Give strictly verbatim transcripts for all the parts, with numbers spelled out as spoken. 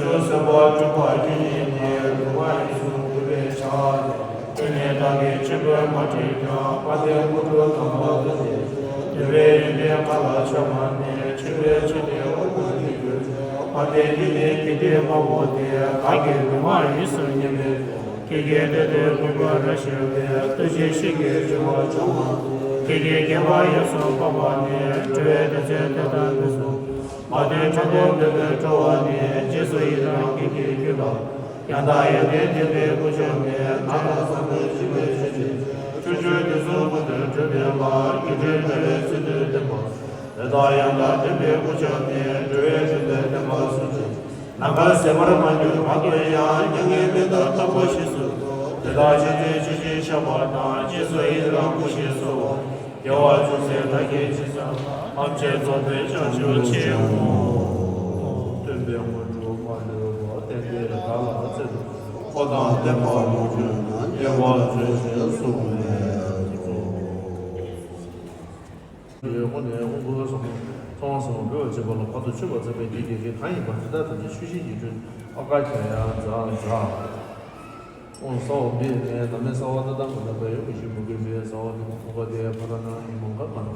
སེམས་དཔའ་སྤྲུལ་པ་བརྒྱ་བརྒྱད་ནི། སྡུག་བསྔལ་ཡིད་གསུམ་འཁྲུགས་པའི་ཕྱག་རྒྱ། དེ་ནས་བདག་གིས་ཆེན་པོས་མ་བསྒྲིབས་ཀྱང་། མ་བསྟེན་དངོས་གྲུབ་དམ་པ་ཐོབ་པའི་ཕྱིར། འདུན་པའི་ཡོན་ཏན་མཁའ་ལ་ཕྱེ་བ་ནི། ཆེན་པོའི་མཆོག་ནི་དབུ་མའི་གི་རྒྱུད། མ་བསྟེན་དགེ་ལྡན་དགེ་འདུན་མང་པོ་དེས། བདག་གི་སྡུག་བསྔལ་ཡིད་གསུམ་ཉེས་པའི་ཚེ། ཀྱེ་ཀྱེ་ཏེ་ཏེ་མགུ་སྐོར་ར་ཞོན་པའི། བདུད་བཞིའི་ཤིང་གི་རྒྱུ་བ་འཇོམས་པ། ཀྱེ་ཀྱེ་རྒྱལ་བ་ཡིད་གསུམ་འཕགས་པ་ནི། འགྲོ་བའི་དོན་མཛད་དེ་དག་འདི་གསུངས། མ་བསྟེན་ཕྲག་དོག་འདོད་པའི་སྤྲོ་བ་ནི། རྗེས་སུ་ཡི་རང་བགེགས་ཀྱི་རྒྱུད་དག་ཡང་དག་ཡོན་ཏན་ལྡན་པའི་སྐུ་མཆོག་ནི། ནམ་མཁའ་ཚངས་པའི་བྱེ་བའི་ཆུ་ཆེན། ཆོས་སྤྱོད་འདི་ཚོ་ཀུན་ཏུ་གྲུབ་པའི་ལྷ། སྒྱུ་འཕྲུལ་དགྲ་བོའི་ཚུལ་དུ་བསྟན་པ། དེ་དག་ཡང་དག་ལྡན་པའི་སྐུ་མཆོག་ནི། འགྲོ་བའི་དོན་མཛད་བསྟན་པ་སུ་མཆིས། ནམ་མཁར་ཟད་པར་མ་གྱུར་བར་དུ་ཡང་། མྱ་ངན་མི་འདའ་དམ་པ་བཞི་སོགས། དེ་དག་ཕྱིན་ཆད་ཕྱིན་ཅི་བྱ་བ་དང་། རྗེས་སུ་ཡི་རང་སྐུ་ཞེས་གསོལ་བ། རྒྱལ་བ་ཅུང་ཟད་བདག་གིས་ཅི་བསམ་པ། ཐམས་ཅད་རྫོགས་པའི་བྱང་ཆུབ་ཕྱིར་བསྔོ། སྟོན་པའི་དངོས་གྲུབ་མ་ལུས་པ། བསྟན་པས་བདག་ལ་སྩལ་དུ་གསོལ། འཁོར་དང་ལྡན་པ་ལོངས་སྤྱོད་ན། རྒྱལ་བ་རིན་ཆེན་གསུང་ལས་རྫོགས། ཡོད་དགུ་ནས་དབུ་མགོ་སོགས་ཚོགས་དབང་ཟབ་མོ་འབུལ་བ་བྱེད་པ་ལ་བར་དུ་མཆོད་པར་མཛད་པའི་རྒྱུད་རྒྱལ་མཚན་གང་ཡིན་པ་དེ་དག་ཐམས་ཅད་ཆུ་ཤིང་གི་ཁྲོད་ཨ་ཀ་ཁྱ་ཡ་ཛ་ཛ། ཨོཾ་ས་འོག་པུས་ནས་ན་མེ་ས་ཝ་ཏ་ཏ་མ་ད་པ་ཡ་མུ་ཤི་མུ་གུ་བེ་ས་ཝ་ཏ་ཨུ་ག་དེ་ཡ་ཕ་ར་ན་ཧི་མ་ག་པ་ན་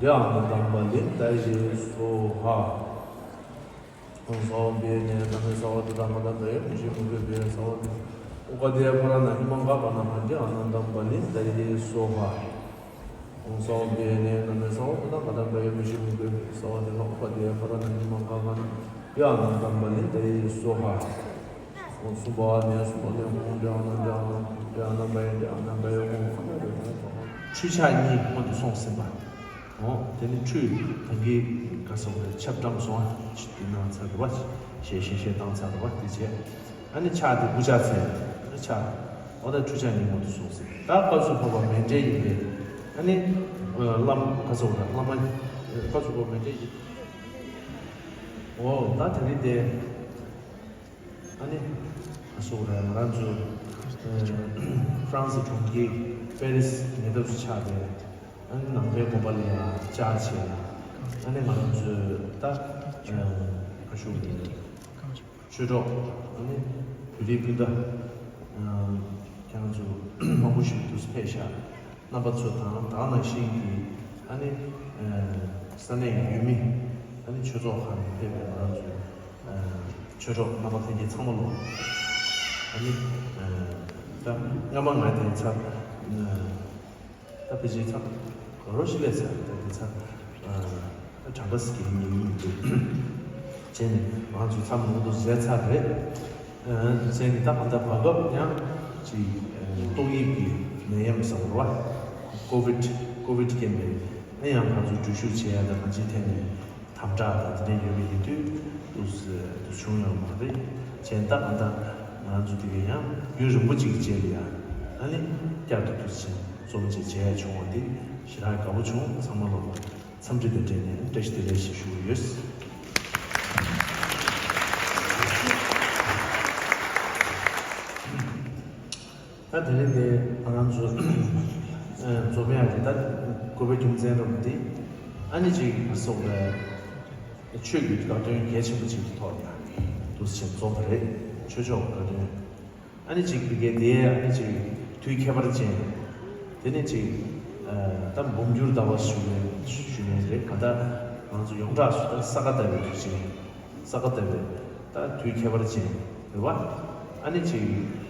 དེ་ཨ་ན་དམ་པ་ལིན་ད་ཡེ་སོ་ཧ། ཨོཾ་ས་འོག་པུས་ནས་ན་མེ་ས་ཝ་ཏ་ཏ་མ་ད་པ་ཡ་མུ་ཤི་མུ་གུ་བེ་ས་ཝ་ཏ་ཨུ་ག་དེ་ཡ་ཕ་ར་ན་ཧི་མ་ག་པ་ན་ཧ་དེ་ཨ་ན་དམ་པ་ལིན་ད་ཡེ་སོ་ཧ། ཨོཾ་ས་འོག་པུས་ནས་ན་མེ་ས་ཝ་ཏ་ཏ་མ་ད་པ་ཡ་མུ་ཤི་མུ་གུ་བེ་ས་ཝ་ཏ་ཨུ་ག་དེ་ཡ་ཕ་ར་ན་ཧི་མ་ག་པ་ན་དེ་ཨ་ན་དམ་པ་ལིན་ད་ཡེ་སོ་ཧ། ཨོཾ་སུམ་པ་ནས་སུམ་པ་ལས་ཨོཾ་དྲ་ཨ་ན་དྲ་ཨ་ན་དྲ་ཨ་ན་བ་ཡ་དྲ་ཨ་ན་བ་ཡ་ཨོཾ་ཨ་ན་དྲ་ཨ་ན་བ། ཁྲུས་ཆ་གཉིས་སྔོན་དུ་སོང་ཟིན་པ། འོ་དེ་ནི་ཁྲུས་ད་གིན་ག་སོགས་རེད་ཆབ་བཀྲམ་སོང་ཨ་ཅི་དེ་ནང་ཚར་འདུག་བ། ཞེས་ཞེས་ཞེས་བཏང་ཚར་འདུག་བ་དེ་བྱས། ཨ་ནི་ཕྱག་དེ་དབུ་ཕྱག་འཚལ། ཨ་ནི་ཕྱག་འོ་ད་ཁྲུས་ཆ་གཉིས་སྔོན་དུ་སོང་ཟིན་ད་སྐབས་སུ་བབ་པ་མཎྜལ་ཡིན་པས། ཨ་ནི་བླ་མ་ག་སོགས་རེད་བླ་མ་སྐབས་སུ་བབ་པ་མཎྜལ་ཡིན། འོ་ད་དེ་རིང་དེ། ཨ་ནི། ཨ་སོགས་རེད་ང་རང་ཚོ། ཨ་ཧྥ་རན་སི་གྲོང་ཁྱེར་པེ་རི་སི་ཉེ་འདབས་སུ་ཆགས་པའི། ཨ་ནི་ནང་པའི་དགོན་པ་ལ་ཡང་བཅར་བྱས། ཨ་ནི་ང་རང་ཚོས་ད། ཨ་ཁ་ཤུགས་རེད། ཆོས་གྲོགས། ཨ་ནི། བོད་རིགས་སྤུན་ཟླ། ཨ་ཁྱེད་རང་ཚོ་མང་པོ་ཞིག་འདུག་སེ་ཕེབས་ཤག་རྣམ་པ་ཚོ་དང་ད་ག་ནང་བཞིན་གྱི་ཨ་ནི་ས་གནས་ཀྱི་ཡུལ་མི་ཨ་ནི་ཆོས་ཚོགས་ཁག་ནས་ཕེབས་པའི་ང་རང་ཚོའི་ཆོས་གྲོགས་རྣམ་པ་ལྷན་རྒྱས་ཚང་མ་ལོ། ཨ་ནི་ད་སྔ་མ་ང་དེ་ཚ་ད་ཕལ་ཆེར་ཚ་རོ་ཞིག་ལས་ཚ་ད་དེ་ཚ། གྲངས་ཀ་སི་ཀེ་ཉེ་ཉེ་འདུག་བྱས་ནས་ང་ཚོ་མཚམས་མང་པོ་བཟས་ཚར་རེད། བྱས་ནས་ད་གང་ལྟར་བར་སྐབས་ཡང་ཅིག་ཏོག་དབྱིབས་ཀྱི་ནད་ཡམས་ཟེར་བ་རེད་བ། ཀོ་བིད་ཀོ་བིད་རྐྱེན་པས་ཨ་ཡང་ང་ཚོ་འགྲུལ་བཞུད་བྱེད་ཡ་དང་གང་ཅིའི་ཐད་ནས་དམ་དྲག་དང་དེ་འདྲ་ཡོད་པ་ཡིན་དུས་ཏུ་བྱུང་ཡོད་མ་རེད། བྱས་ནས་ད་གང་ལྟར་ང་ཚོ་དེ་ག་ཡང་རྒྱུན་རིང་པོ་ཅིག་གི་རྗེས་ལ་ཡང་ཨ་ནི་བསྐྱར་དུ་དུས་ཆེན་འཛོམས་བྱས་བྱས་ཡ་བྱུང་བ་འདི་ཞེ་དྲག་དགའ་པོ་བྱུང་ཚང་མ་ལོ། འཚམས་འདྲི་དང་འབྲེལ་ནས་བཀྲ་ཤིས་བདེ་ལེགས་ཞེས་ཞུ་གི་ཡོད། ད་དེ་རིང་འདི་ང་རང་ཚོ་འཛོམས་ཡག་གི་ད་དགོས་པའི་རྒྱུ་མཚན་རུ་འདི་ཨ་ནི་ཅིག་སོགས་པའི་ཆོས་ཀྱི་དགའ་སྟོན་གལ་ཆེན་པོ་ཅིག་གི་ཐོག་ནས་འདུག་སེ་འཛོམས་པ་རེད། ཆོས་ཕྱོགས་དགའ་སྟོན། ཨ་ནི་ཅིག་བི་གའི་དེ་ཨ་ནི་ཅིག་དུས་ཁྱད་པར་ཅན། དེ་ནི་ཅིག་ཨ་ད་འབུམ་འགྱུར་ཟླ་བ་ཞུ་མཁན་ཞུ་མཁན་རེད། ག་ད་ང་ཚོ་ཡོངས་གྲགས་སུ་ད་ས་ག་ཟླ་བའི་དུས་ཆེན། ས་ག་ཟླ་བའི་ད་དུས་ཁྱད་པར་ཅན་རེད་བ། ཨ་ནི་ཅིག་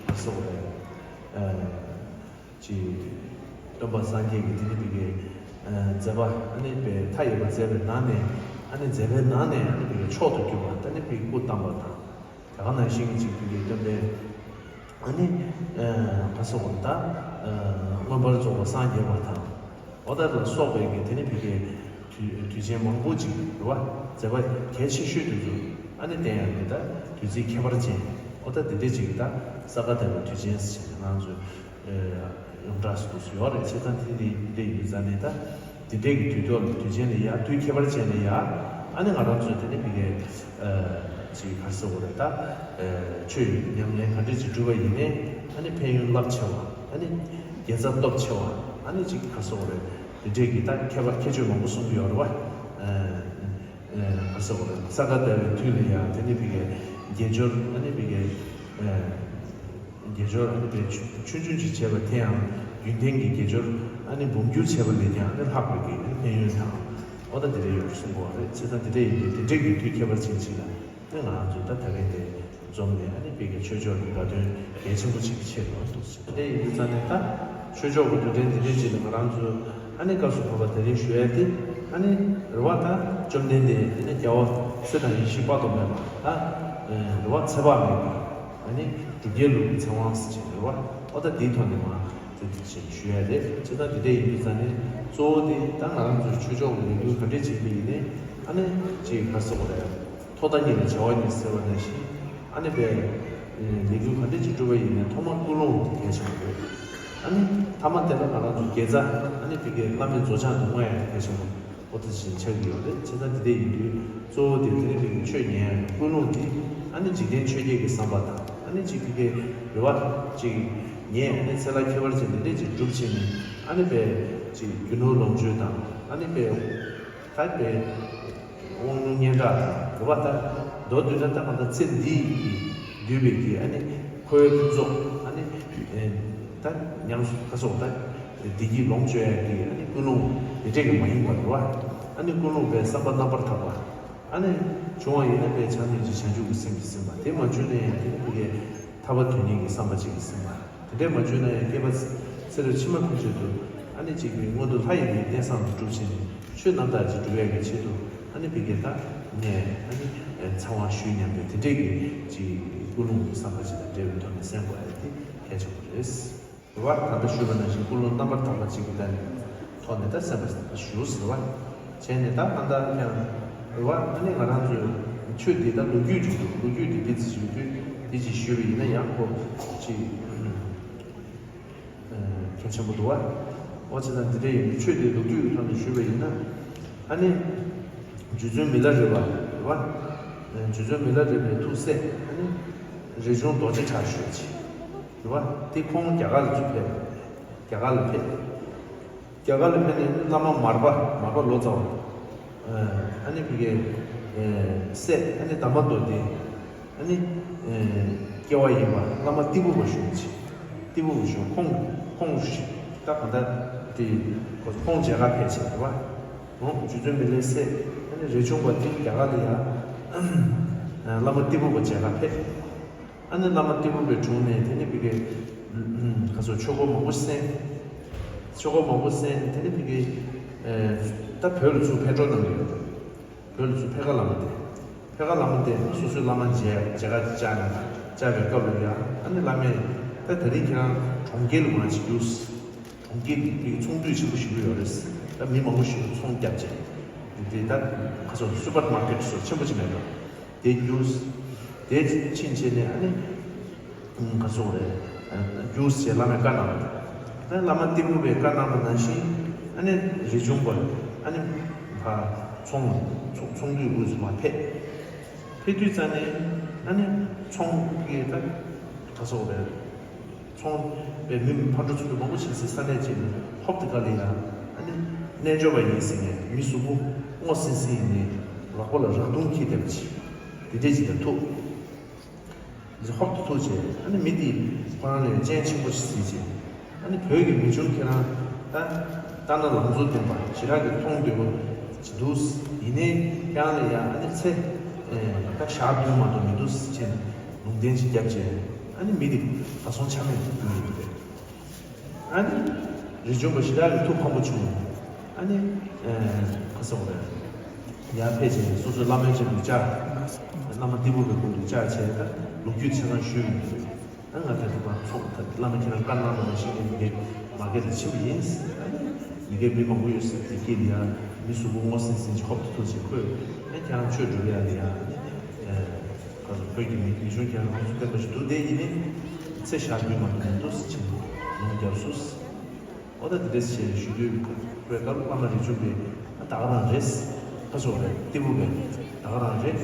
ཨ་སོགས་རེད། ཨ་ཅིག་སྟོན་པ་སངས་རྒྱས་ཀྱི་དེ་ནི་བི་གའི་ཨ་མཛད་པ་ཨ་ནི་པའི་མཐའ་ཡས་པ་མཛད་པའི་ནང་ནས་ཨ་ནི་མཛད་པའི་ནང་ནས་ཨ་ནི་བི་གའི་མཆོག་ཏུ་གྱུར་པ་ད་ནི་བི་གའི་སྐུ་བལྟམས་པ་དང་། ད་ག་ནང་བཞིན་གྱི་ཅིག་བོད་ཀྱི་སྟོན་པའི་ཨ་ནི་ཨ་ག་སོགས་ད་ཨ་མངོན་པར་རྫོགས་པ་སངས་རྒྱས་པ་དང་། འོ་ད་ལ་སོགས་པའི་གི་དེ་ནི་བོད་ཀྱི་དུས་དུས་ཆེན་མང་པོ་ཅིག་རེད་བ། མཛད་པ་གལ་ཆེ་ཤོས་དེ་ཚོ་ཨ་ནི་བསྟན་ཡག་གི་ད་དུས་ཚིགས་ཁྱད་པར་ཅན། འོ་ད་དེ་འདྲས་ཅིག་ད་ས་ག་ཟླ་བའི་དུས་ཆེན་ཟེར་ནས་ང་ཚོས། ཡོངས་གྲགས་སུ་ཡོད་རེད། བྱས་ཙང་དེ་འདྲ་ཡོད་ཙང་ནས་ད་དེ་འདྲའི་གི་དུས་ཐོག་ལ་དུས་ཆེན་ལ་ཡ་དུས་ཁྱད་པར་ཅན་ལ་ཡ་ཨ་ནི་ང་རང་ཚོས་དེ་ནི་བི་གའི་ཅིག་ག་རེ་ཟེར་དགོས་རེད་ད། ཆོས་ཉམས་ལེན་ག་འདྲ་ཅིག་བསྒྲུབས་པ་ཡིན་ནའི་ཨ་ནི་ཕན་ཡོན་རླབས་ཆེ་བ་ཨ་ནི་དགེ་རྩ་སྟོབས་ཆེ་བ་ཨ་ནི་ཅིག་ག་རེ་ཟེར་དགོས་རེད། དེ་འདྲའི་གི་ད་ཁྱད་པར་ཁྱད་ཆོས་མང་པོ་གསུང་གི་ཡོད་རེད་བ། ག་རེ་ཟེར་དགོས་རེད། ས་ག་ཟླ་བའི་དུས་ལ་ཡ་དེ་ནི་བི་གའི་ དགེ་སྦྱོར་ཨ་ནི་བི་གའི་དགེ་སྦྱོར་ཨ་ནི་བི་ཆུང་ཆུང་ཅིག་བྱས་པ་དེ་ཡང་རྒྱུན་ལྡན་གྱི་དགེ་སྦྱོར་ཨ་ནི་འབུམ་འགྱུར་བྱས་པ་ལས་ཀྱང་ཨ་ནི་ལྷག་པའི་གི་ཨ་ནི་ཕན་ཡོན་དང་། ཨོ་ད་དེ་འདྲ་ཡོད་གསུང་གི་ཡོད་རེད། བྱས་ཙང་དེ་འདྲ་ཡིན་དུས་དེ་འདྲའི་གི་དུས་ཁྱད་པར་ཅན་ཅིག་ལ་ཨ་ནི་ང་རང་ཚོ་ད་ད་གིན་དེ་འཛོམས་ནས་ཨ་ནི་བི་གའི་ཆོས་ཕྱོགས་ཀྱི་དགའ་སྟོན་གལ་ཆེན་པོ་ཅིག་གི་ཆེད་དུ་འདུག་དེ་འདྲ་ཡིན་དུས་ཙང་ནས་ད་ཆོས་ཕྱོགས་ཀྱི་དུས་དྲན་དེ་འདྲའི་ཅིག་ལ་ང་རང་ཚོ་ཨ་ནི་སྐབས་སུ་བབ་པ་དེ་རིང་ཞུ་ཡ་དེ་ཨ་ནི་རེ་བ་ད་བཅོམ་ལྡན་འདས་ཨ་ནི་རྒྱལ་བ་སྲས་དང་ཡེ་ཤེས་དཔག་ཏུ་མེད་པ་ད་རེ་བ་ཚེ་དཔག་མེད་པའི་ཨ་ནི་སྒྲུབ་བརྒྱད་ལུགས་ཀྱི་ཚེ་དབང་ཟེར་བྱས་རེ་བ་ཨོ་ད་དེའི་ཐོག་ནས་མ་དེ་དེ་བཞིན་ཞུ་ཡ་རེད། བྱས་ཙང་དེ་འདྲ་ཡིན་དུས་ཙང་ནས་གཙོ་བོ་དེ་ད་ང་རང་ཚོའི་ཆོས་ཕྱོགས་ཀྱི་ལས་འགུལ་ག་འདྲས་བྱེད་ཀྱི་ཡིན་ནའི་ཨ་ནི་ཅིག་ག་རེ་ཟེར་དགོས་རེད། ཐོག་མཐའ་གཉིས་ལ་བྱ་བ་གཉིས་ཟེར་བ་ནང་བཞིན་ཨ་ནི་པའི་ལས་འགུལ་ག་འདྲས་ཅིག་སྒྲུབ་པ་ཡིན་ནའི་ཐོག་མར་ཀུན་སློང་དེ་གལ་ཆེན་པོ་རེད། ཨ་ནི་ཐ་མ་དེ་ལ་ང་རང་ཚོ་དགེ་རྩ་ཨ་ནི་བི་གའི་བླ་མའི་མཛོད་འཆང་དུ་བསྔོ་ཡ་གལ་ཆེན་པོ་ཨོ་ཐེ་བཞིན་ཆགས་ཀྱི་ཡོད་རེད། བྱས་ཙང་དེ་འདྲ་ཡིན་དུས་གཙོ་བོ་དེ་དེ་རིང་འདི་གི་ཆོས་ཉན་ཡ་ཀུན་སློང་དེ་ཨ་ནི་འཇིག་རྟེན་ཆོས་བརྒྱད་ཀྱི་བསམ་པ་དང་ཨ་ནི་ཅིག་དེ་གའི་རེ་བ་ཅིག་ཉན་ཨ་ནི་ཚེ་ལ་ཁྱད་པར་ཅན་དེ་འདྲས་ཅིག་སྒྲུབ་བྱས་ནས་ཨ་ནི་པའི་ཅིག་རྒྱུ་ནོར་ལོངས་སྤྱོད་དང་ཨ་ནི་པའི་ད་པའི་དབང་ལུང་སྙན་གྲགས་དང་རེ་བ་ད་མདོར་བསྡུས་ན་ད་གང་ལྟར་ཚེ་འདི་ཡི་འདུས་པའི་གི་ཨ་ནི་འཁོར་བའི་ཕུན་ཚོགས་ཨ་ནི་ད་ཉམས་སུ་ཁ་སོགས་ད། བདེ་སྐྱིད་ལོངས་སྤྱོད་ཡ་གི་ཨ་ནི་ཀུན་སློང་དེ་འདྲས་ཀྱི་མ་ཡིན་པར་རོ། ཨ་ནི་ཀུན་སློང་པའི་བསམ་པ་རྣམ་པར་དག་པ། ཨ་ནི་བྱུང་བ་ཡིན་ན་པའི་བྱམས་སྙིང་རྗེ་བྱང་ཆུབ་ཀྱི་སེམས་ཀྱིས་ཟིན་པ་དེ་མ་བྱུང་ན་ཡང་དེ་ནི་ཕ་གིའི་ཐར་པ་དོན་གཉེར་གྱི་བསམ་པ་ཅིག་གིས་ཟིན་པ། དེ་འདྲས་མ་བྱུང་ན་ཡང་བསྐལ་པ་ཚེ་རབས་ཕྱི་མ་ཕན་ཆད་དུ་ཨ་ནི་གཅིག་པའི་མངོན་མཐོ་ལྷ་ཡི་གི་རྟེན་བཟང་དུ་གྲུབ་ཕྱིན་ནས་ཆོས་རྣམ་དག་ཅིག་སྒྲུབ་ཡ་གི་ཆེད་དུ་ཨ་ནི་ཕ་གིའི་ད་ནས་ཨ་ནི་ཚེ་དབང་ཞུས་སྙམ་པའི་དེ་འདྲས་ཀྱི་ཅིག་ཀུན་སློང་གི་བསམ་པ་ཅིག་དང་འབྲེལ་བའི་ཐོག་ནས་གསན་དགོས་ཡ་དེ་གལ་ཆེན་པོ་རེད། རེད་བ། ད་ལྟ་ཞུས་པ་ནང་བཞིན་ཀུན་སློང་རྣམ་པར་དག་པ་ཅིག་གི་ཐོག་ནས་ད་གསན་པ་ཞུ་ཟེར་བ། བྱས་ནས་ད་ད་ལྟ་ཀྱང་རེད་བ། ཨ་ནི་ང་རང་ཚོའི་ཆོས་འདི་ད་ལོ་རྒྱུས་ཅིག་འདུག་ལོ་རྒྱུས་འདི་འདི་ཅིག་ཞུ་རྒྱུ་འདི་ཅིག་ཞུས་པ་ཡིན་ན་ཡང་ཁོ་ཅིག་གལ་ཆེན་པོ་འདུག་བ། འོ་བྱས་ཙང་འདི་འདྲ་ཡིན་ཆོས་འདི་ལོ་རྒྱུས་ཀྱི་ཐོག་ནས་ཞུས་པ་ཡིན་ན། ཨ་ནི་རྗེ་བཙུན་མི་ལ་རས་པ་རེད་བ། རྗེ་བཙུན་མི་ལ་རས་པའི་ཐུགས་སྲས་ཨ་ནི་རས་ཆུང་རྡོ་རྗེ་གྲགས་ཞུ་ཅིག་རེད་བ། དེ་ཁོང་རྒྱ་གར་ལ་ཚུར་ཕེབས། རྒྱ་གར་ལ་ཕེབས། རྒྱ་གར་ལ་ཕེབས་ནས་བླ་མ་མར་པ་མར་པ་ལོ་ཙཱ་བ། ཨ་ནི་ཕ་གིའི་སྲས་ཨ་ནི་དམ་པ་མདོ་སྡེ། ཨ་ནི་སྐྱེ་བ་ཡིན་པ་བླ་མ་ཏི་ཕུ་པ་ཞུ་ཅིག་ཏི་ཕུ་པ་ཞུ་ཁོང་ཁོང་ཞིག་ད་གང་ལྟར་དེ་ཁོང་མཇལ་ཁ་ཕེབས་བྱས་རེད་བ། ཁོང་རྗེ་བཙུན་མི་ལའི་སྲས་ཨ་ནི་རས་ཆུང་པ་དེ་རྒྱ་གར་ལ་ཡ་བླ་མ་ཏི་ཕུ་པ་མཇལ་ཁ་ཕེབས། ཨ་ནི་བླ་མ་ཏི་ཕུ་པའི་དྲུང་ནས་དེ་ནི་ཕ་གིའི་ཁ་སོ་ཆོས་སྐོར་མང་པོ་གསན། ཆོས་སྐོར་མང་པོ་གསན་དེ་ནི་ཕ་གིའི་ད་བོད་ལ་ཚུར་ཕེབས་འགྲོ་གནང་གི་ཡོད་རེད། བོད་ལ་ཚུར་ཕེབས་ཀ་བླ་མ་དེ། ཕེབས་ཀ་བླ་མ་དེ་སོ་སོའི་བླ་མ་མཇལ་མཇལ་ཁ་བཅར་ནས་བཅར་བའི་སྐབས་ལ་ཡང་ཨ་ནི་བླ་མས་ད་དེ་རིང་ཁྱེད་རང་གྲོང་ཁྱེར་ལ་མ་ཅིག་རྒྱུགས། གྲོང་ཁྱེར་འདི་ཚོང་འདུས་ཆེན་པོ་ཞིག་ཡོད་རེད། ད་མི་མང་པོ་ཞིག་ཚོང་བརྒྱབ་བྱས། འདི་ད་ཁ་སོ་སུ་པར་མར་ཀེཊ་སོ་ཆེན་པོ་ཅིག་མེད་པ། དེ་རྒྱུགས། དེ་ཕྱིན་བྱས་ནས་ཨ་ནི་ཁ་སོ་རེད། རྒྱུགས་བྱས་བླ་མས་བཀའ་གནང་བ། ད་བླ་མ་ཏི་ཕུ་པས་བཀའ་གནང་བ་ནང་བཞིན་ཨ་ནི་རས་ཆུང་པ་ཨ་ནི་ཕ་ཚོང་ཚོང་འདུས་དབུས་སུ་མར་ཕེབས། ཕེབས་དུས་ཙ་ནས་ཨ་ནི་ཚོང་གི་ད་ག་སོགས་རེད། ཚོང་པའི་མི་ཕར་འགྲོ་ཚུར་འགྲོ་མང་པོ་བྱེད་སའི་ས་གནས་ཅིག་ནས་ཧོབ་ཏེ་ག་ལ་ཡ་ཨ་ནི་རྣལ་འབྱོར་པ་ཡིན་ཟེར་ནས་མི་གཟུགས་པོ་སྔོ་སིང་སིང་ཡིན་ནས་ལག་པ་ལ་རག་དུང་འཁྱེར་བསྡད་པ་ཅིག་དེ་འདྲས་ཅིག་ལ་ཐུག་ཧོབ་ཏེ་ཐུག་བྱས་ཨ་ནི་མི་དེས་ཁོ་རང་ལ་སྤྱན་ཆེན་པོ་ཞིག་གཟིགས་བྱས། ཨ་ནི་བོད་ཀྱི་མི་ཆུང་ཁྱེད་རང་ད་ལྟ་ན་ལང་ཚོ་ལྡན་པ་ཞེ་དྲག་གི་མཐོང་འདོད་པོ་ཅིག་འདུག་ཡིན་ནའི་ཁྱེད་རང་ལ་ཡང་ཨ་ནི་ཚེ་ད་ཞག་བདུན་མ་གཏོགས་མི་འདུག་ཟེར་བྱས་ནས་ལུང་བསྟན་ཅིག་བརྒྱབ་བྱས་ཨ་ནི་མི་དེ་གར་སོང་ཆ་མེད་དུ་གྱུར་ཡོད་པ་རེད། ཨ་ནི་རས་ཆུང་པ་ཞེ་དྲག་གི་ཐུགས་ཕམ་པོ་བྱུང་། ཨ་ནི་ཁ་སོགས་རེད། ཡར་ཕེབས་བྱས་སོ་སོའི་བླ་མའི་ཆེད་དུ་བཅར། བླ་མ་ཏི་ཕུ་པའི་སྐུ་མདུན་བཅར་བྱས་ད་ལོ་རྒྱུས་ཆ་ཚང་ཞུས་ཡོང་གི་རེད། ཨ་ང་ད་དེ་བར་ཚོགས་ད་བླ་མ་ཁྱེད་རང་བཀའ་གནང་བ་ནང་བཞིན་ངས་མར་ཀེཊ་ལ་ཕྱིན་པ་ཡིན། ཨ་ནི་ཡི་གེ་མི་མང་པོ་ཡོད་ཟེར་དེ་དཀྱིལ་ལ་ཡ་མི་གཟུགས་པོ་སྔོ་སིང་སིང་ཅིག་ཧོབ་ཏེ་ཐུག་བྱས་ཁོས་ཨ་ཁྱེད་རང་ཆོས་སྒྲུབ་ཡ་ལ་ཡ་ཨ་ནི་ཁ་སོགས་བོད་ཀྱི་མི་མི་གཞུང་ཁྱེད་རང་ཁོང་ཚོ་སྟོན་པ་ཞིག་འདུག་དེ་ཡིན་ནི་ཚེ་ཞག་བདུན་མ་གཏོགས་མི་འདུག་ཟེར་ཕྱིན་ལུང་བརྒྱབ་སོང་། ཨོ་ད་དེ་འདྲས་བྱས་ཞུ་དུས་ཁོས་སྐབས་བླ་མ་རས་ཆུང་པས་ད་ག་རང་རེད། ཁ་སོགས་རེད་ཏི་ཕུ་པས་ད་ག་རང་རེད།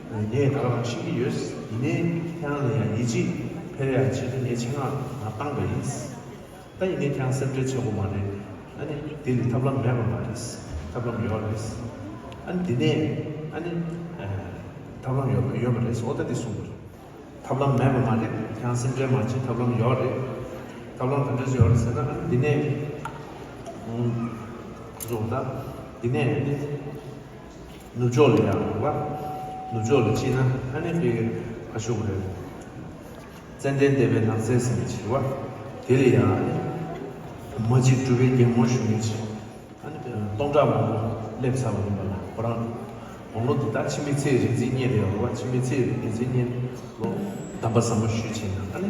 ངས་ད་ག་རང་ཤེས་ཀྱི་ཡོད། ཡིན་ནའི་ཁྱེད་རང་ལ་ཡང་ཡིད་ཆེས་འཕེར་ཡག་ཆེད་དུ་ངས་ཆེད་མངགས་མར་བཏང་པ་ཡིན། ད་ཡིན་ནའི་ཁྱེད་རང་སེམས་ཁྲལ་བྱེད་དགོས་མ་རེད། ཨ་ནི་དེ་ལས་ཐབས་ལམ་མེད་པ་མ་རེད། ཐབས་ལམ་ཡོད་རེད། ཨ་ནི་དེ་ནས་ཨ་ནི་ད་ ཐབས་ལམ་ཡོད་ཡོད་པ་རེད་ཟེར། འོ་ད་འདི་གསུངས་པ་རེད། ཐབས་ལམ་མེད་པ་མ་རེད། ཁྱེད་རང་སེམས་ཁྲལ་མ་བྱེད། ཐབས་ལམ་ཡོད་རེད། ཐབས་ལམ་ག་འདྲ་ཞིག་ཡོད་རེད་ཟེར་ན། ཨ་ནི་འདི་ནས་ཨུམ་བཟོ་ད་འདི་ནས་ནི་ནུབ་ཕྱོགས་ལ་ཡང་རེད་བ། ནུབ་ཕྱོགས་ལ་ཕྱིན་ན་ཨ་ནི་དེ་ག་ཤོག་རེད། ཙནྡན་བཟླས་པའི་ནགས་ཚལ་ཟེར་མཁན་ཅིག་རེད་བ། དེ་ལ་ཡང་ཨ་ནི་མ་གཅིག་གྲུབ་པའི་རྒྱལ་མོ་ཞུ་མཁན་ཅིག་ཨ་ནི་སྟོང་ཕྲག་མང་པོ་སླེབས་ཚར་བ་ཡིན་པ་ལ། ཁོ་རང་དགུང་ལོ་འདི་ལྟར་འཆི་མེད་ཚེ་ཡི་རིག་འཛིན་བརྙེས་རེད་བ། འཆི་མེད་ཚེ་ཡི་རིག་འཛིན་བརྙེས་ལོ་གདམས་པ་ཟབ་མོ་ཞུས་བྱས་ན་ཨ་ནི་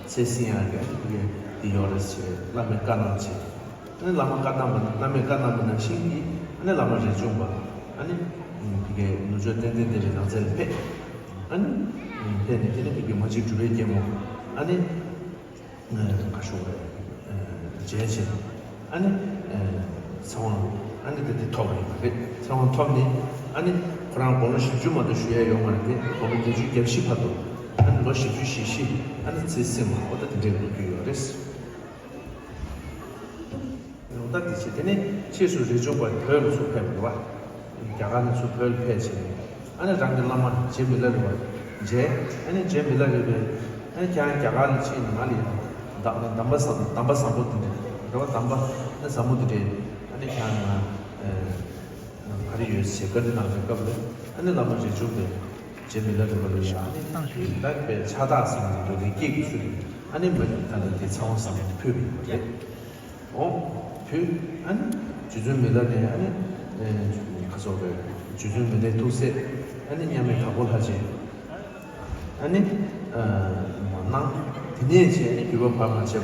ཚེ་བསྲིང་ཡག་གི་ཨ་ནི་དེ་ཡོད་རེད་ཟེར། བླ་མའི་བཀའ་གནང་བྱས། ཨ་ནི་བླ་མ་བཀའ་གདམས་པ། བླ་མའི་བཀའ་གནང་བ་ནང་བཞིན་གྱི་ཨ་ནི་བླ་མ་རས་ཆུང་པ་ཨ་ནི་དེ་གའི་ནུབ་ཕྱོགས་ཙནྡན་བཟླས་པའི་ནགས་ཚལ་ལ་ཕེབས། ཨ་ནི་ཕེབས་ནས་དེ་ནས་དེ་གའི་མ་གཅིག་གྲུབ་པའི་རྒྱལ་མོ་ཨ་ནི། ཁ་ཤོག་རེད། མཇལ་བྱས། ཨ་ནི་ཚེ་དབང་ཨ་ནི་དེ་དེ་ཐོབ་པ་ཡིན་པ་རེད། ཚེ་དབང་ཐོབ་ནས་ཨ་ནི་ཁོ་རང་དགུང་ལོ་བཞི་བཅུ་མ་གཏོགས་བཞུགས་ཡ་ཡོད་མ་རེད་དེ། དགུང་ལོ་ཉི་ཤུ་གྱ་བཞི་བར་དུ་ཨ་ནི་ལོ་བཞི་བཅུ་ཞེ་བཞི་ཨ་ནི་ཚེ་བསྲིངས་པ། འོ་ད་དེ་འདྲའི་ལོ་རྒྱུས་ཡོད་རེད། ད་དེ་བྱས། དེ་ནས་ཕྱིས་སུ་རས་ཆུང་པ་བོད་ལ་ཚུར་ཕེབས་པ་རེད་བ། རྒྱ་གར་ནས་ཚུར་བོད་ལ་ཕེབས་བྱས་ནས་ཨ་ནི་རང་གི་བླ་མ་རྗེ་མི་ལ་རས་པ་མཇལ། ཨ་ནི་རྗེ་མི་ལ་རས་པས་ཨ་ནི་ཁྱེད་རང་རྒྱ་གར་ལ་ཕྱིན་ནས་ང་ལ་ཡང་གདམས་གདམས་པ་བཟང་གདམས་པ་བཟང་པོ་འདི་འདྲ་རེད་བ། གདམས་པ་ནི་ཟབ་མོ་འདི་འདྲ་ཨ་ནི་ཁྱེད་རང་ང་ག་རེ་ཡོད་ཟེར་བཀའ་འདྲི་གནང་བའི་སྐབས་ལ་ཨ་ནི་བླ་མ་རས་ཆུང་པས་རྗེ་མི་ལ་རས་པ་ལ་ཡང་ཨ་ནི་ད་དཔེ་ཕྱག་རྟགས་ཟེར་ནས་འདུག་ལེགས་སྐྱེས་ཀྱི་ཚུལ་ཨ་ནི་མི་ད་ལྟ་དེ་ཚེ་དབང་བཟང་པོ་ཕུལ་བ་ཡིན་པ་རེད། འོ། བུ། ཨ་ནི་རྗེ་བཙུན་མི་ལ་ནས་ཨ་ནི་ཁ་སོགས་པའི་རྗེ་བཙུན་མི་ལའི་ཐུགས་སྲས་ཨ་ནི་མཉམ་མེད་དྭགས་པོ་ལྷ་རྗེ་ཨ་ནི་མ་གནང་། དེ་ནས་བྱས་ཨ་ནི་བརྒྱུད་པ་བར་མ་ཆད་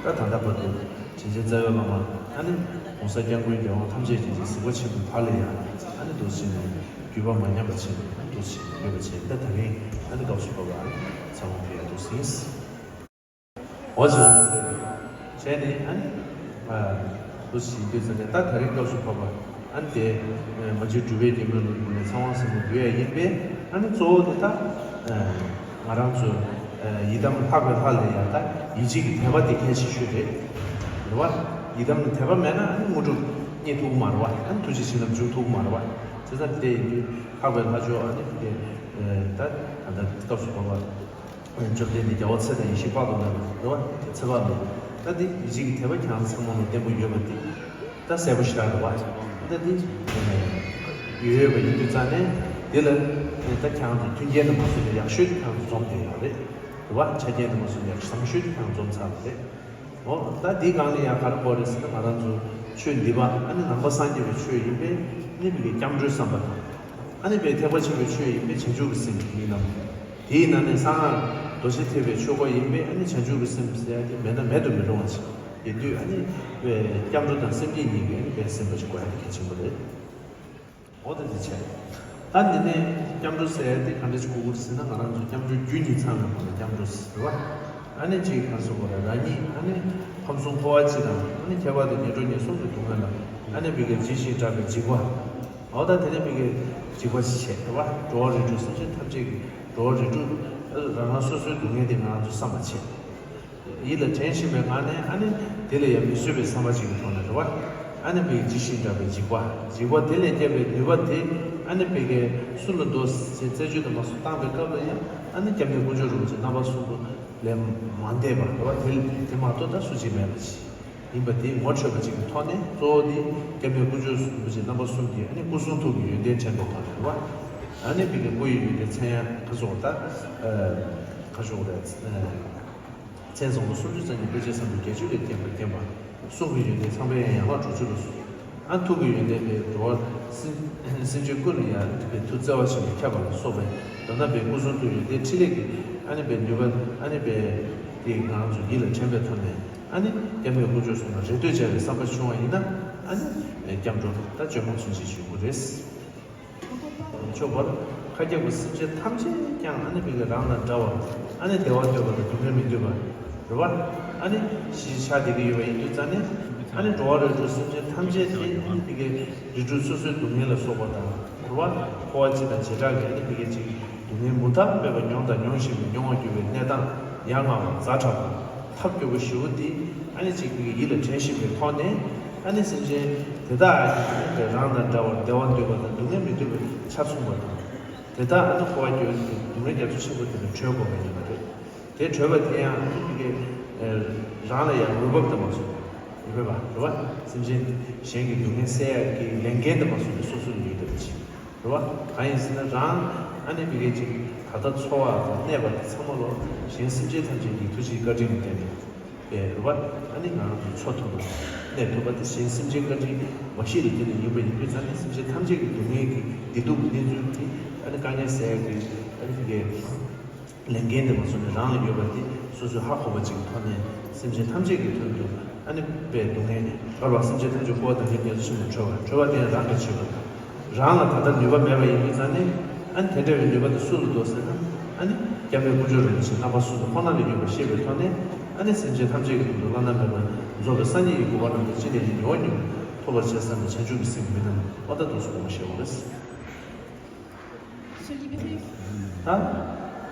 པར་ད་ད་ལྟ་བར་དུ་དྲིན་ཅན་རྩ་བའི་བླ་མ་ཨ་ནི་༸གོང་ས་༸སྐྱབས་མགོན་རྒྱལ་དབང་ཐམས་ཅད་མཁྱེན་ཅིང་གཟིགས་པ་ཆེན་པོའི་བར་ལ་ཡང་ཨ་ནི་འདུག་སེ་ནས་བརྒྱུད་པ་མ་ཉམས་པ་བྱས་ནས་ཨ་ནི་འདུག་སེ་ཡོད་པ་བྱས། ད་ད་རིང་ཨ་ནི་སྐབས་སུ་བབ་པ་ཨ་ནི་ཚེ་དབང་ཕུལ་ཡ་འདུག་སེ་ཡིན། འོ་ཟེར། བྱས་ནས་ཨ་ནི། འདུག་སེ་ཡིན་དུས་ཙང་ནས་ད་ད་རིང་སྐབས་སུ་བབ་པ་ཨ་ནི་དེ། མ་གཅིག་གྲུབ་པའི་རྒྱལ་མོའི་ལུང་ནས་ཚེ་དབང་ཟེར་ནས་འབུལ་ཡ་ཡིན་པས་ཨ་ནི་གཙོ་བོ་དེ་ད། ང་རང་ཚོ། ཡི་དམ་ལྷག་པའི་ལྷ་ལ་ཡང་ད་ཡིད་ཆེས་ཀྱི་དད་པ་དེ་གལ་ཆེ་ཤོས་རེད། རེད་བ། ཡི་དམ་ལ་དད་པ་མེད་ན་ཨ་ནི་དངོས་གྲུབ་རྙེད་ཐུབ་ཀྱི་མ་རེད་བ། ཨ་ནི་ཐུགས་རྗེ་ཆེ་ལ་འཇུག་ཐུབ་ཀྱི་མ་རེད་བ། བྱས་ཙང་དེ་ཡིན་དུས་ལྷག་པའི་ལྷ་མཆོག་ཨ་ནི་དེ། ད་ད་ལྟ་སྐབས་སུ་བབ་པ། བཅོམ་ལྡན་འདས་རྒྱལ་བ་ཚེ་དང་ཡེ་ཤེས་དཔག་ཏུ་མེད་པ་རེད་བ། དེ་ཚེ་དཔག་མེད། ད་འདི་ཡིད་ཆེས་ཀྱི་དད་པ་ཁྱེད་རང་ཚང་མ་ལ་བརྟན་པོ་ཡོད་པ་འདི་ད་གསལ་པོ་ཞེ་དྲག་རེད་བ། ད་འདི་ཡོད་ཡོད་པ་ཡིན་དུས་ཙང་ནས་འདི་ལ་ད་ཁྱེད་རང་ཚོ་མཐུན་རྐྱེན་དུ་མ་སོང་ན་ཡག་ཤོས་དེ་ཁྱེད་རང་ཚོ་འཛོམས་བསྡད་ཡོད་རེད། རེད་བ། ཆ་རྐྱེན་དུ་མ་སོང་ན་ཡག་བཟང་ཤོས་དེ་ཁྱེད་རང་ཚོ་འཛོམས་ཚར་བ་རེད། འོ། ད་འདིའི་སྒང་ལ་ཡང་ག་རེ་དགོས་རེད་ཟེར་ན། ང་རང་ཚོ་ཆོས་འདི་པ་ཨ་ནི་ནང་པ་སངས་རྒྱས་པའི་ཆོས་ཡིན་པས་ཨ་ནི་བི་གའི་སྐྱབས་འགྲོའི་བསམ་པ་དང་། ཨ་ནི་བའི་ཐེག་པ་ཆེན་པོའི་ཆོས་ཡིན་པས་བྱང་ཆུབ་ཀྱི་སེམས་ཀྱི་དམིགས་རྣམ། དེའི་ནང་ནས་གསང་སྔགས་རྡོ་རྗེ་ཐེག་པའི་ཆོས་སྐོར་ཡིན་པས་ཨ་ནི་བྱང་ཆུབ་ཀྱི་སེམས་ཟེར་ཡ་དེ་མེད་ན་མེད་དུ་མི་རུང་བ་ཞིག་ཡིན་དུས། ཨ་ནི་བའི་སྐྱབས་འགྲོ་དང་སེམས་བསྐྱེད་གཉིས་ཀྱི་ཨ་ནི་བའི་སེམས་པ་ཞིག་དགོས་ཡ་དེ་གལ་ཆེན་པོ་རེད། འོ་ད་དེ་བྱས། ད་འདི་ནས་སྐྱབས་འགྲོ་ཟེར་ཡ་དེ་ག་འདྲ་ཞིག་དགོས་ཀྱི་རེད་ཟེར་ན། ང་རང་ཚོ་སྐྱབས་འགྲོའི་རྒྱུ་གཉིས་ཚང་བའི་སྒོ་ནས་སྐྱབས་འགྲོ་ཟེར་བ། ཨ་ནི་གཅིག་ག་རེ་ཟེར་དགོས་རེད། རང་ཉིད་ཨ་ནི་ཕམ་སུམ་འཁོར་བ་སྤྱི་དང་། ཨ་ནི་ཁྱད་པར་དུ་ངན་འགྲོ་ངན་སོང་གི་སྡུག་བསྔལ་ལ་ཨ་ནི་བི་གའི་ཇི་བཞིན་དྲག་པའི་འཇིགས་པ། འོ་ད་དེ་ནས་བི་གའི་འཇིགས་པ་ཞིག་བྱས་རེད་བ། འགྲོ་བ་རིགས་དྲུག་སེམས་ཅན་ཐམས་ཅད་ཀྱི། འགྲོ་བ་རིགས་དྲུག་རང་རང་སོ་སོའི་སྡུག་བསྔལ་དེ་ང་རང་ཚོ་བསམ་པ་བྱས། ཡིད་ལ་དྲན་བཞིན་པའི་ངང་ནས་ཨ་ནི་དེ་ལ་ཡང་མི་བཟོད་པའི་བསམ་པ་ཅིག་གི་ཐོག་ནས་རེད་བ། ཨ་ནི་བི་གའི་ཇི་བཞིན་དྲག་པའི་འཇིགས་པ། འཇིགས་པ་དེ་ལས་སྐྱོབ་པའི་ནུས་པ་དེ་ཨ་ནི་བི་གའི་སུ་ལ་འདུག་ཟེར་རྩད་གཅོད་དུ་མ་སོང་བཏང་པའི་སྐབས་ལ་ཡང་། ཨ་ནི་སྐྱབས་གནས་དཀོན་མཆོག་རིན་པོ་ཆེ་རྣམ་པ་གསུམ་པོ་ལས་མ་འདས་པ་རེད་བ། དེ་དེ་མ་གཏོགས་ད་སུ་གཅིག་མེད་པ་ཅིག་ཡིན་པ་དེ་ངོ་འཕྲོད་པ་ཅིག་གི་ཐོག་ནས། གཙོ་བོ་དེ་སྐྱབས་གནས་དཀོན་མཆོག་རིན་པོ་ཆེ་རྣམ་པ་གསུམ་གྱི་ཨ་ནི་སྐུ་གསུང་ཐུགས་ཀྱི་ཡོན་ཏན་དྲན་པའི་ཐོག་ནས་རེད་བ། ཨ་ནི་བི་གའི་སྐུ་ཡི་ཡོན་ཏན་མཚན་ཡང་ག་ཟེར་དགོས་རེད། ད་ག་ཟེར་དགོས་རེད། མཚན་བཟང་པོ་སུམ་ཅུ་རྩ་གཉིས། དཔེ་བྱད་བསམ་པའི་བརྒྱད་ཅུ་ལས་བརྒྱན་པ་བརྒྱན་པ། གསུང་གི་ཡོན་ཏན་ཚངས་པའི་ཡན་ལག་དྲུག་ཅུ་ལ་སོགས། ཨ་ཐུགས་ཀྱི་ཡོན་ཏན་དེ་འགྲོ་བ་སེམས་སེམས་ཅན་ཀུན་ལ་ཡང་ཐུགས་ཀྱི་ཐུགས་བརྩེ་བ་ཆེན་པོས་ཁྱབ་པ་ལ་སོགས་པའི། མདོར་ན་བའི་སྐུ་གསུང་ཐུགས་ཡོན་ཏན་ཕྲིན་ལས་ཀྱི་ཨ་ནི་བའི་ནུས་པ། ཨ་ནི་བའི་དེ་ང་རང་ཚོ་ཡིད་ལ་དྲན་པའི་ཐོག་ནས། ཨ་ནི་སྐྱབས་གནས་དཀོན་མཆོག་གསུམ་ལ་རེ་ལྟོས་བྱ་བའི་བསམ་པ་བྱུང་བ་ཡིན་ན། ཨ་ནི་སྐྱབས་འགྲོ་ད་ཇོ་མོ་མཚན་ཅན་ཞིག་ཡོང་གི་རེད། མཆོག་བར་མཁའ་ཁྱབ་ཀྱི་སེམས་ཅན་ཐམས་ཅད་ཀྱང་ཨ་ནི་བི་གའི་རང་དང་འདྲ་བར། ཨ་ནི་བདེ་བ་འདོད་པ་དང་སྡུག་བསྔལ་མི་འདོད་པ་རེད་བ། ཨ་ནི་ཞི་ཆགས་བསྡད་ཀྱི་ཡོད་པ་ཡིན་དུས་ཙང་ནས། ཨ་ནི་འགྲོ་བ་རིགས་དྲུག་སེམས་ཅན་ཐམས་ཅད་དེ་ཨ་ནི་བི་གའི་རིགས་དྲུག་སོ་སོའི་སྡུག་བསྔལ་ལ་སོགས་པ་དང་རེད་བ། འཁོར་བ་སྤྱི་དང་བྱེ་བྲག་གི་ཨ་ནི་བི་གའི་ཅིག་སྡུག་བསྔལ་མུ་མཐའ་མེད་པ་མྱོང་དང་མྱོང་བཞིན་པའི་མྱོང་བར་འགྱུར་བའི་གནས་སྟངས་ཡ་ང་བ་ཛ་དྲག་པ། ཐབས་སྐྱོ་པོ་ཞེ་པོ་འདི་ཨ་ནི་གཅིག་གི་ཡིད་ལ་དྲན་བཞིན་པའི་ཐོག་ནས། ཨ་ནི་སེམས་ཅན་དེ་དག་ཨ་ནི་རང་དང་འདྲ་བར་བདེ་བ་འདོད་པ་དང་སྡུག་བསྔལ་མི་འདོད་པའི་ཆ་མཚུངས་པ་དང་ དེ་དག་ཨ་ནི་འཁོར་བ་སྐྱེ་བོའི་སྡུག་བསྔལ་རྒྱ་མཚོ་ཆེན་པོ་དེ་ལས་གྲོལ་དགོས་པ་ཡིན་པ་རེད། དེ་གྲོལ་བ་དེ་ཡང་ཨ་ནི་དེ་གའི་རང་ལ་ཡང་འོས་བབ་དང་མ་སོང་ཡོད་པ་རེད་བ། སེམས་ཅན་གཞན་གྱི་སྡུག་བསྔལ་སེལ་ཡག་གི་ལས་འགན་དེ་མ་སོང་ནས་སོ་སོ་ལ་ཡོད་པ་ཅིག་རེད་བ། གང་ཡིན་ཟེར་ན་རང་ཨ་ནི་དེ་གའི་ཅིག་ད་ལྟ་འཚོ་བ་དང་གནས་པ་དེ་ཚང་མ་ལོ་གཞན་སེམས་ཅན་ཐམས་ཅད་ཀྱི་ཐུགས་རྗེའི་བཀའ་དྲིན་ལ་བརྟེན་ནས། པས་རེད་བ། ཨ་ནི་ང་རང་ཚོ་འཚོ་ཐུབ་པ་གནས་ཐུབ་པ་དེ་གཞན་སེམས་ཅན་བཀའ་དྲིན་མ་ཤེས་ལ་དེ་ནས་ཡིན་པ་ཡིན་དུས་ཙང་ནས་སེམས་ཅན་ཐམས་ཅད་ཀྱི་སྡུག་བསྔལ་གྱི་བདེ་སྡུག་གི་གནས་ཚུལ་དེ་ཨ་ནི་དཀའ་ངལ་སེལ་ཡག་གི་ཨ་ནི་དེ་གའི་ལས་འགན་དེ་མ་སོང་ནས་རང་ལ་ཡོད་པ་དེ་སོ་སོས་ཧ་གོ་བ་ཅིག་གི་ཐོག་ནས་སེམས་ཅན་ཐམས་ཅད་ཀྱི་དོན་དུ་ཨ་ནི་པའི་སྡུག་བསྔལ་བར་བ་སེམས་ཅན་ཐམས་ཅད་འཁོར་བ་དང་གི་རྒྱ་མཚོ་ཆེན་པོ་གྲོལ་བ་གྲོལ་བ་དེ་ཡང་རང་གིས་བྱེད་དགོས། རང་ལ་ད་ལྟ་ནུས་པ་མེད་པ་ཡིན་དུས་ཙང་ནས་ཨ་ནི་དེ་འདྲ་བའི་ནུས་པ་དེ་སུ་ལ་འདུག་ཟེར་ན་ཨ་ནི་སྐྱབས་གནས་དཀོན་མཆོག་རིན་པོ་ཆེ་རྣམ་པ་གསུམ་དེ་ཁོ་ན་ལ་ཡོད་པ་ཤེས་པའི་ཐོག་ནས་ཨ་ནི་སེམས་ཅན་ཐམས་ཅད་ཀྱི་དོན་དུ་བླ་ན་མེད་པ་རྫོགས་པའི་སངས་རྒྱས་ཀྱི་གོ་འཕང་རྣམས་ལ་ཅི་ནས་ཀྱང་མྱུར་བ་མྱུར་ཐོབ་པར་བྱེད་བསམ་པའི་བྱང་ཆུབ་ཀྱི་སེམས་ཀྱི་མི་རྣམས་ཨོ་ད་འདུག་སོང་བ་ཤེས་པ་རེད། ད་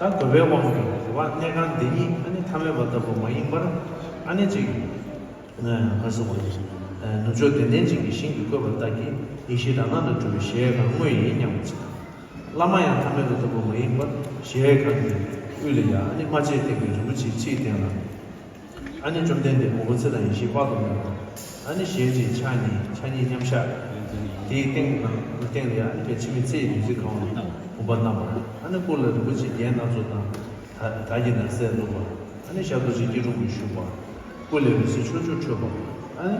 ད་དགོས་པའི་དབང་གིས་རེད་བ། གནས་ཁང་འདི་ཉིད་ཨ་ནི་ཐ་མལ་པ་ལྟ་བུ་མ་ཡིན་པར་ཨ་ནི་ཅིག་ག་རེ་ཟེར་དགོས་རེད། ནུབ་ཕྱོགས་བདེ་ལྡན་ཅན་གྱི་ཞིང་དུ་བཀོད་པ་ལྟར་གྱི་ཡེ་ཤེས་དག་སྣང་དུ་གྲོལ་བའི་གཞལ་ཡས་ཁང་དངོས་ཡིན་སྙམ་པ་ཅིག་དང་། བླ་མ་ཡང་ཐ་མལ་པ་ལྟ་བུ་མ་ཡིན་པར་གཞལ་ཡས་ཁང་གི་དབུས་ལ་ཡང་ཨ་ནི་རྨ་བྱའི་སྟེང་གི་རིན་པོ་ཆེའི་ཁྲིའི་སྟེང་ལ་ཨ་ནི་བཅོམ་ལྡན་འདས་མགོན་པོ་ཚེ་དང་ཡེ་ཤེས་དཔག་ཏུ་མེད་པ། ཨ་ནི་ཞལ་གཅིག་ཕྱག་གཉིས་ཕྱག་གཉིས་མཉམ་བཞག་དེའི་སྟེང་དུ་ནང་སྟེང་ལ་ཡང་ཨ་ནི་ཕྱི་མིག་ཚེ་ཡི་བདུད་རྩི་གང་བ་བུམ་པ་བསྣམས་པ། ཨ་ནི་སྐུ་ལ་རིན་པོ་ཆེ་རྒྱན་སྣ་ཚོགས་དང་། དར་དར་གྱི་ནགས་ཚལ་བླུགས་པ། ཨ་ནི་ཞབས་རྡོ་རྗེ་སྐྱིལ་ཀྲུང་གིས་བཞུགས་པ། སྐུ་ལས་འོད་ཟེར་ཕྱོགས་བཅུར་འཕྲོས་པ། ཨ་ནི་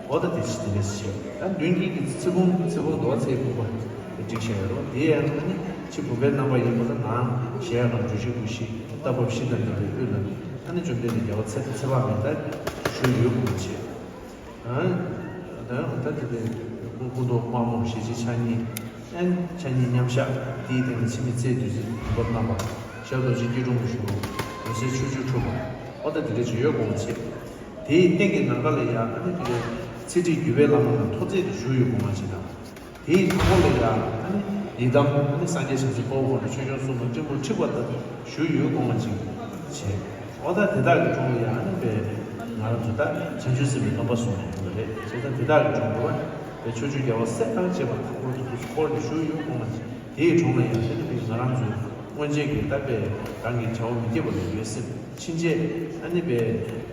འོ་ད་དེ་ཕྱི་དེ་འདྲ་ཞིག་ཨ་མདུན་དཀྱིལ་གྱི་ཚེ་བུམ་ཚེ་བུམ་རྡོ་རྗེ་བུམ་པ་དེ་བསྒྲིགས་བཞག་ཡོད་རེད། དེ་ཡང་ཨ་ནི་ཕྱི་བུམ་པའི་རྣམ་པ་ཡིན་པ་ལ་ནང་གཞལ་ཡས་ཁང་གྲུ་བཞི་སྐུ་བཞི་རྟ་བབས་བཞི་དང་ལྡན་པའི་དབུས་ལ་ཨ་ནི་བཅོམ་ལྡན་འདས་རྒྱལ་བ་ཚེ་དང་ཚེ་དཔག་མེད་ད་བཞུགས་ཡོད་དགོངས་པ་བྱས། ཨ་ད་ད་དེ་དེ་སྐུ་མདོག་དམར་མོ་ཞལ་གཅིག་ཕྱག་གཉིས་ཨན་ཕྱག་གཉིས་མཉམ་བཞག་དེའི་སྟེང་ལ་ཕྱི་མིག་ཚེ་བདུད་རྩི་བུམ་པ་བསྣམས་པ། ཞབས་རྡོ་རྗེ་སྐྱིལ་ཀྲུང་གིས་བཞུགས་པ། འོད་ཟེར་ཕྱོགས་བཅུར་འཕྲོས་པ། ཨོ་ད་དེ་འདྲ་ཅིག་ཡོད་དགོངས་པ་བྱས། དེའི་སྟེང་གི་ནམ་མཁའ་ལ་ཡང་ཨ་ནི་དེ་ཚེ་ཁྲིད་བརྒྱུད་པའི་བླ་མ་རྣམས་ཐོག་བརྩེགས་དུ་བཞུགས་ཡོད་དགོངས་པ་ཅིག་དང་། དེའི་མཐའ་འཁོར་ལ་ཡང་ཨ་ནི་ཡི་དམ་ཨ་ནི་སངས་རྒྱས་བྱང་སེམས་དཔའ་བོ་དཔལ་ཆོས་སྐྱོང་སྲུང་མ་སྤྲིན་ཕུང་འཁྲིགས་པ་ལྟར་བཞུགས་ཡོད་དགོངས་པ་ཅིག་བྱས། ཨོ་ད་དེ་དག་གི་དྲུང་ལ་ཡང་ཨ་ནི་པའི་ང་རང་ཚོ་ད་བྱང་ཆུབ་སེམས་དཔའི་སྡོམ་པ་གསུངས་ནས་ཡོང་གི་རེད། བྱས་ཙང་དེ་དག་གི་དྲུང་དུ་བ་པའི་ཕྱོགས་བཅུའི་རྒྱལ་བ་སྲས་དང་བཅས་པ་མཐའ་འཁོར་དུ་འཁོར་ནས་བཞུགས་ཡོད་དགོངས་པ་ཅིག་དེའི་དྲུང་ལ་ཡང་དེ་ནི་ང་རང་ཚོའི་སྔོན་ཆད་ཀྱི་ད་པའི་རང་གི་བྱ་བ་མི་བསྐྱེད་པ་ལ་འགྱོད་སེམས། ཕྱིན་ཆད་ཨ་ནི་པའི་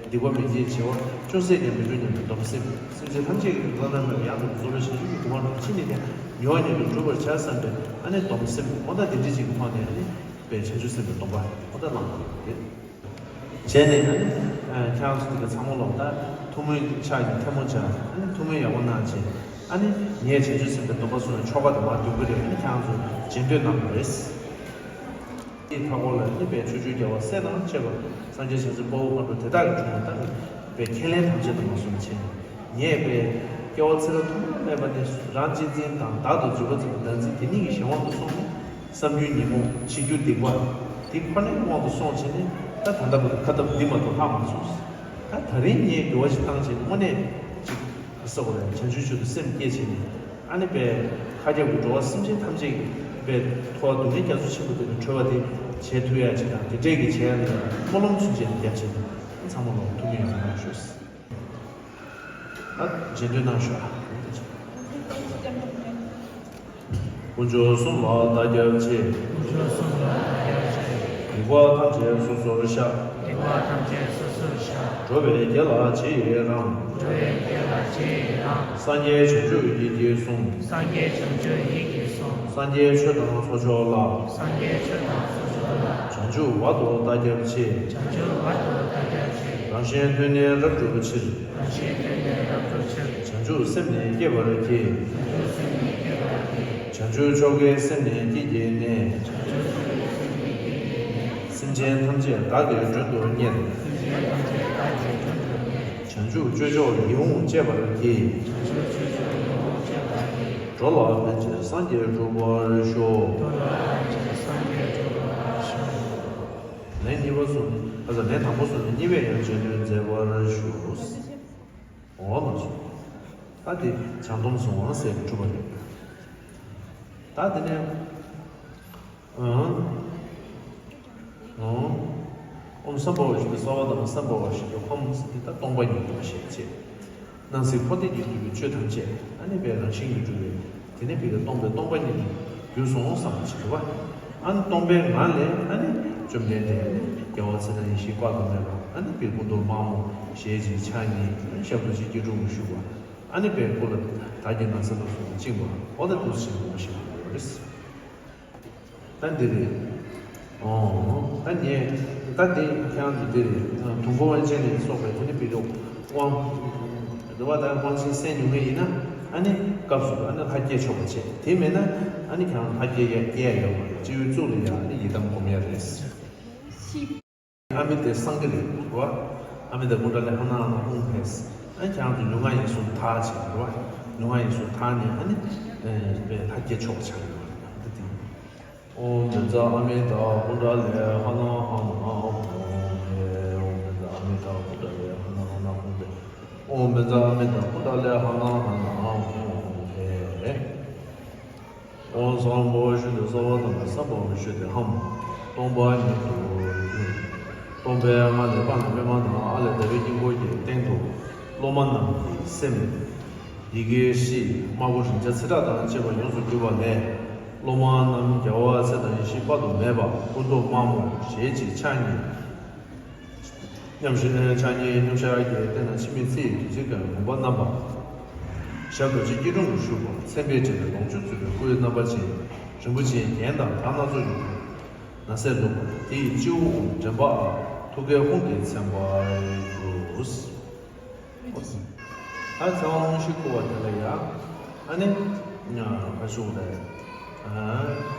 སྡིག་པ་མི་བགྱིད་བྱ་བ་ཅུང་ཟད་ཀྱང་མི་འགྲོ་སྙམ་པའི་སྡོམ་སེམས། སེམས་ཅན་ཐམས་ཅད་ཀྱི་བླ་ན་མེད་པ་ཡང་དག་པར་རྫོགས་པའི་བྱང་ཆུབ་ཀྱི་གོ་འཕང་རྣམས་ཅི་ནས་ཀྱང་མྱུར་བ་མྱུར་དུ་འགྲུབ་པར་བྱ་བསམ་པའི་ཨ་ནི་སྡོམ་སེམས། འོ་ད་དེ་འདྲ་ཅིག་གི་ཐོག་ནས་ཨ་ནི་པའི་བྱང་ཆུབ་སེམས་དཔའི་སྡོམ་པ་འོ་ད་བླངས་པ་རེད། བྱས་ནས་ཨ་ནི་ཁྱེད་རང་ཚོ་འདི་ག་ཚང་མ་ལོག་ད་ཐུགས་སྨོན་ཕྱག་གི་ཐལ་མོ་སྦྱར། ཨ་ནི་ཐུགས་སྨོན་ཡག་པོ་གནང་བྱས། ཨ་ནི་ངས་བྱང་ཆུབ་སེམས་དཔའི་སྡོམ་པ་གསུངས་པའི་ཆོ་ག་དེ་མར་འདོན་གྱི་རེད། ཨ་ནི་ཁྱེད་རང་ཚོ་རྗེས་ཟློས་གནང་དགོས་རེད། དེའི་མཐའ་འཁོར་ལ་ཨ་ནི་པའི་ཕྱོགས་བཅུའི་རྒྱལ་བ་སྲས་དང་བཅས་པ་སངས་རྒྱས་བྱང་སེམས་དཔའ་བོ་མཁའ་འགྲོ་དེ་དག་གི་དྲུང་ལ་ད་ནི་པའི་ཁས་ལེན་དམ་བཅའ་དང་མ་སོང་བྱས་ནས་ངས་པའི་སྐྱེ་བ་ཚེ་རབས་ཐོག་མ་མེད་པ་ནས་རང་གཅེས་འཛིན་དང་བདག་ཏུ་འཛིན་པ་ཚོ་གི་བདག་འཛིན་དེ་ཉིད་ཀྱི་གཞན་དབང་དུ་སོང་ནས། བསམ་རྒྱུའི་ཉོན་མོངས་བྱེད་རྒྱུ་སྡིག་པ་འདི་ཁོ་ནའི་དབང་དུ་སོང་བྱས་ནས་ད་ད་ལྟ་བར་དུ་ཁ་འཐབ་འདི་མ་གཏོགས་ལྷག་མ་སོང་། ད་ད་རིང་ངས་འགྱུར་བ་ཞིག་བཏང་བྱས་ནས་དངོས་གནས་ཅིག་ག་ས་གོ་རེད། བྱང་ཆུབ་མཆོག་ཏུ་སེམས་བསྐྱེད་བྱས་ནས་ཨ་ནི་པའི་ཁ་རྒྱབ་ཀྱི་འགྲོ་བ་སེམས་ཅན་ཐམས་ཅད་ཀྱི་པའི་ཐོག་སྡུག་བསྔལ་རྒྱ་མཚོ་ཆེན་པོ་དེ་ལས་གྲོལ་བ་དེ་བྱེད་ཐུབ་ཡ་ཅིག་དང་དེ་འདྲས་ཀྱི་བྱེད་ཡ་ལ་ཡང་སྨོན་ལམ་ཚུན་ཆད་ལ་རྒྱབ་བྱས་ནས་ཚང་མ་ལ་ཐུགས་སྨོན་ཡོད་ན་ཞུ། ཨ་རྗེས་ཟློས་གནང་ཤོག་ཨ། དཀོན་མཆོག་གསུམ་ལ་བདག་སྐྱབས་མཆི། དཀོན་མཆོག་གསུམ་ལ་བདག་སྐྱབས་མཆི། སྡིག་པ་ཐམས་ཅད་སོ་སོར་བཤགས། སྡིག་པ་ཐམས་ཅད་སོ་སོར་བཤགས། འགྲོ་བའི་དགེ་ལ་ཇི་ཡི་རང་། འགྲོ་བའི་དགེ་ལ་ཇི་ཡི་རང་། སངས་རྒྱས་བྱང་ཆུབ་ཡིད་ཀྱིས་བཟུང་། སངས་རྒྱས་བྱང་ཆུབ་ཡིད་ཀྱིས་བཟུང་། སངས་རྒྱས་ཆོས་དང་ཚོགས་མཆོག་ལ། སངས་རྒྱས་ཆོས་དང་ཚོགས་མཆོག་ལ། བྱང་ཆུབ་བར་དུ་བདག་སྐྱབས་མཆི། བྱང་ཆུབ་བར་དུ་བདག་སྐྱབས་མཆི། རང་གཞན་མཐུན་ནས་རབ་བསྒྲུབ་ཕྱིར། རང་གཞན་མཐུན་ནས་རབ་བསྒྲུབ་ཕྱིར། བྱང་ཆུབ་སེམས་ནི་བསྐྱེད་པར་བགྱི། བྱང་ཆུབ་སེམས་ནི་བསྐྱེད་པར་བགྱི། བྱང་ཆུབ་མཆོག་གི་སེམས་ནི་བསྐྱེད་བགྱིས་ནས། བྱང་ཆུབ་མཆོག་གི་སེམས་ནི་བསྐྱེད་བགྱིས་ནས། སེམས་ཅན་ཐམས་ཅད་བདག་གིས་མགྲོན་དུ་གཉེར། སེམས་ཅན་ཐམས་ཅད་བདག་གིས་མགྲོན་དུ་གཉེར། བྱང་ཆུབ་སྤྱོད་མཆོག་ཡིད་འོང་སྤྱད་པར་བགྱི། བྱང་ཆུབ་སྤྱོད་མཆོག་ཡིད་འོང་སྤྱད་པར་བགྱི། འགྲོ་ལ་ཕན་ཕྱིར་སངས་རྒྱས་འགྲུབ་པར་ཤོག། འགྲོ་ལ་ཕན་ཕྱིར་སངས་རྒྱས་འགྲུབ་པར་ཤོག། ལན་གཉིས་པ་གསུངས། ཨ་ཙི། ལན་དང་པོ་གསུངས་ནས་གཉིས་པས་ཡང་རྗེས་ཟློས་མཛད་པར་ཞུ། འོ་ན་སོ། ད་དེ་བྱང་སྡོམ་གསུང་བ་ཟེར་གྲུབ་པ་རེད། ད་དེ་ནས་ཨང་། ཨང་། ཨོཾ་སམ་བྷ་ཝ་ཞེས་པའི་གསོལ་བ་དང་སམ་བྷ་ཝ་ཞེས་པའི་ཧོཾ་ཟེར་དེ་ད་སྟོང་པ་ཉིད་དུ་བཤད་ཅེས། སྣང་སྲིད་འཁོར་འདས་ཀྱིས་བསྡུས་པའི་ཆོས་ཐམས་ཅད་ཨ་ནི་པའི་རང་བཞིན་གྱིས་གྲུབ་པའི་དེ་ནི་པའི་སྟོང་པའི་སྟོང་པ་ཉིད་དུ་ གྱུར་སོང་བསམ་པ་ཅིག་རེད་བ། ཨ་ནི་སྟོང་པའི་ངང་ལས་ཨ་ནི་བཅོམ་ལྡན་འདས་ཨ་ནི་རྒྱལ་བ་ཚེ་དང་ཡེ་ཤེས་དཔག་ཏུ་མེད་པ་ཨ་ནི་པའི་སྐུ་མདོག་དམར་མོ་ཞལ་གཅིག་ཕྱག་གཉིས་ཨ་ནི་ཞབས་རྡོ་རྗེ་སྐྱིལ་ཀྲུང་གིས་བཞུགས་པ། ཨ་ནི་པའི་སྐུ་ལ་བདག་གིས་ནང་གསེས་ལ་སོགས་པ་བཅིངས་པ་འོ་ད་འདུག་སེ་བཞུགས་པ་ཞིག་ཡོད་རེད། ད་འདི་རེད། ཨོ། ད་ངས། ད་འདི་ཁྱེད་རང་ཚོ་འདི་རེད། དུང་འཁོར་དབང་ཆེན་ལས་སོགས་པའི་དེ་ནི་བི་ལོག་དབང་། རེད་བ། ད་དབང་ཆེན་གསན་མྱོང་མཁན་ཡིན་ན། ཨ་ནི་སྐབས་སུ་ཨ་ནི་ལྷ་བསྐྱེད་ཆོག་པ་བྱས། དེ་མེད་ན་ཨ་ནི་ཁྱེད་རང་ལྷ་བསྐྱེད་ཡ་བསྐྱེད་ཡ་ཡོད་མ་རེད། སྤྱི་བོའི་གཙུག་ལ་ཡ་ཨ་ནི་ཡི་དམ་སྒོམ་ཡ་རེད། ཨ་མི་དེ་སངས་རྒྱས་རེད་བ། ཨ་མི་དང་ཀུན་ཌ་ལི་ཧ་ན་ཧ་ན་ཧཱུྃ་ཕེས། ཨ་ནི་ཁྱེད་རང་ཚོ་ལུས་ངག་ཡིད་གསུམ་དག་བྱས་རེད་བ། ལུས་ངག་ཡིད་གསུམ་དག་ནས་ཨ་ནི། ཨེ། པའི་ལྷ་བསྐྱེད་ཆོག་པ་ཆགས་ཡོད་རེད། འདི་དེ། ཨོཾ་བཛྲ་ཨ་མི་ཏ་ཀུན་ཌ་ལི་ཧ་ན་ཧ་ན་ཧཱུྃ་ཕཊ། ཨོཾ་བཛྲ་ཨ་མི་ཏ་ཀུན་ཌ་ལི་ཧ་ན་ཧ་ན་ཧཱུྃ་ཕཊ། ཨོཾ་བཛྲ་ཨ་མི་ཏ་ཀུན་ཌ་ལི་ཧ་ན་ཧ་ན་ཧཱུྃ་ཕཊ། ཨོཾ་སྭ་བྷཱ་ཝ་ཤཱུ་ཏེ་སྭ་བྷཱ་ཏ་ན་སྭ་བྷཱ་ཝ་ཤཱུ་ཏེ་ཧཾ། སྟོང་པ་ཉིད་དུ་གྱུར། སྟོང་པའི་ངང་ལས་དཔག་ཏུ་མེད་པ་དང་ཨ་ལས་ཟླ་བའི་དཀྱིལ་འཁོར་གྱི་སྟེང་དུ་སློབ་མ་རྣམས་ཀྱི་སེམས། ཡི་གེ་བཞི་དམར་པོ་རིང་ཆ་ཚེག་དྲག་དང་བཅས་པ་ཡོངས་སུ་གྱུར་པ་ལས། སློབ་མ་རྣམས་རྒྱལ་བ་ཚེ་དང་ཡེ་ཤེས་དཔག་ཏུ་མེད་པ་སྐུ་མདོག་དམར་མོ་ཞལ་གཅིག་ཕྱག་གཉིས། མཉམ་གཞག་ཕྱག་གཉིས་མཉམ་གཞག་གི་སྟེང་ན་འཆི་མེད་ཚེ་ཡི་བདུད་རྩིའི་གོང་བུ་བསྣམས་པ། ཞབས་རྡོ་རྗེ་སྐྱིལ་ཀྲུང་དུ་བཞུགས་པ། མཚན་དཔེས་སྤྲས་པའི་ལོངས་སྤྱོད་རྫོགས་པའི་སྐུའི་རྣམ་པ་ཅན། རིན་པོ་ཆེའི་རྒྱན་དང་དར་སྣ་ཚོགས་ཀྱི་ནང་གསེས་ལུགས་པ་དེ་ཡི་སྤྱི་བོའམ་མགྲིན་པའམ་ཐུགས་ཀའི་ཧཱུྃ་གིས་མཚན་པར་གྱུར། ད་ཚེ་དབང་དངོས་གཞི་བསྐུར་བ་དེ་ལ་ཡང་། ཨ་ནི། ག་ཞུ་དགོས་རེད།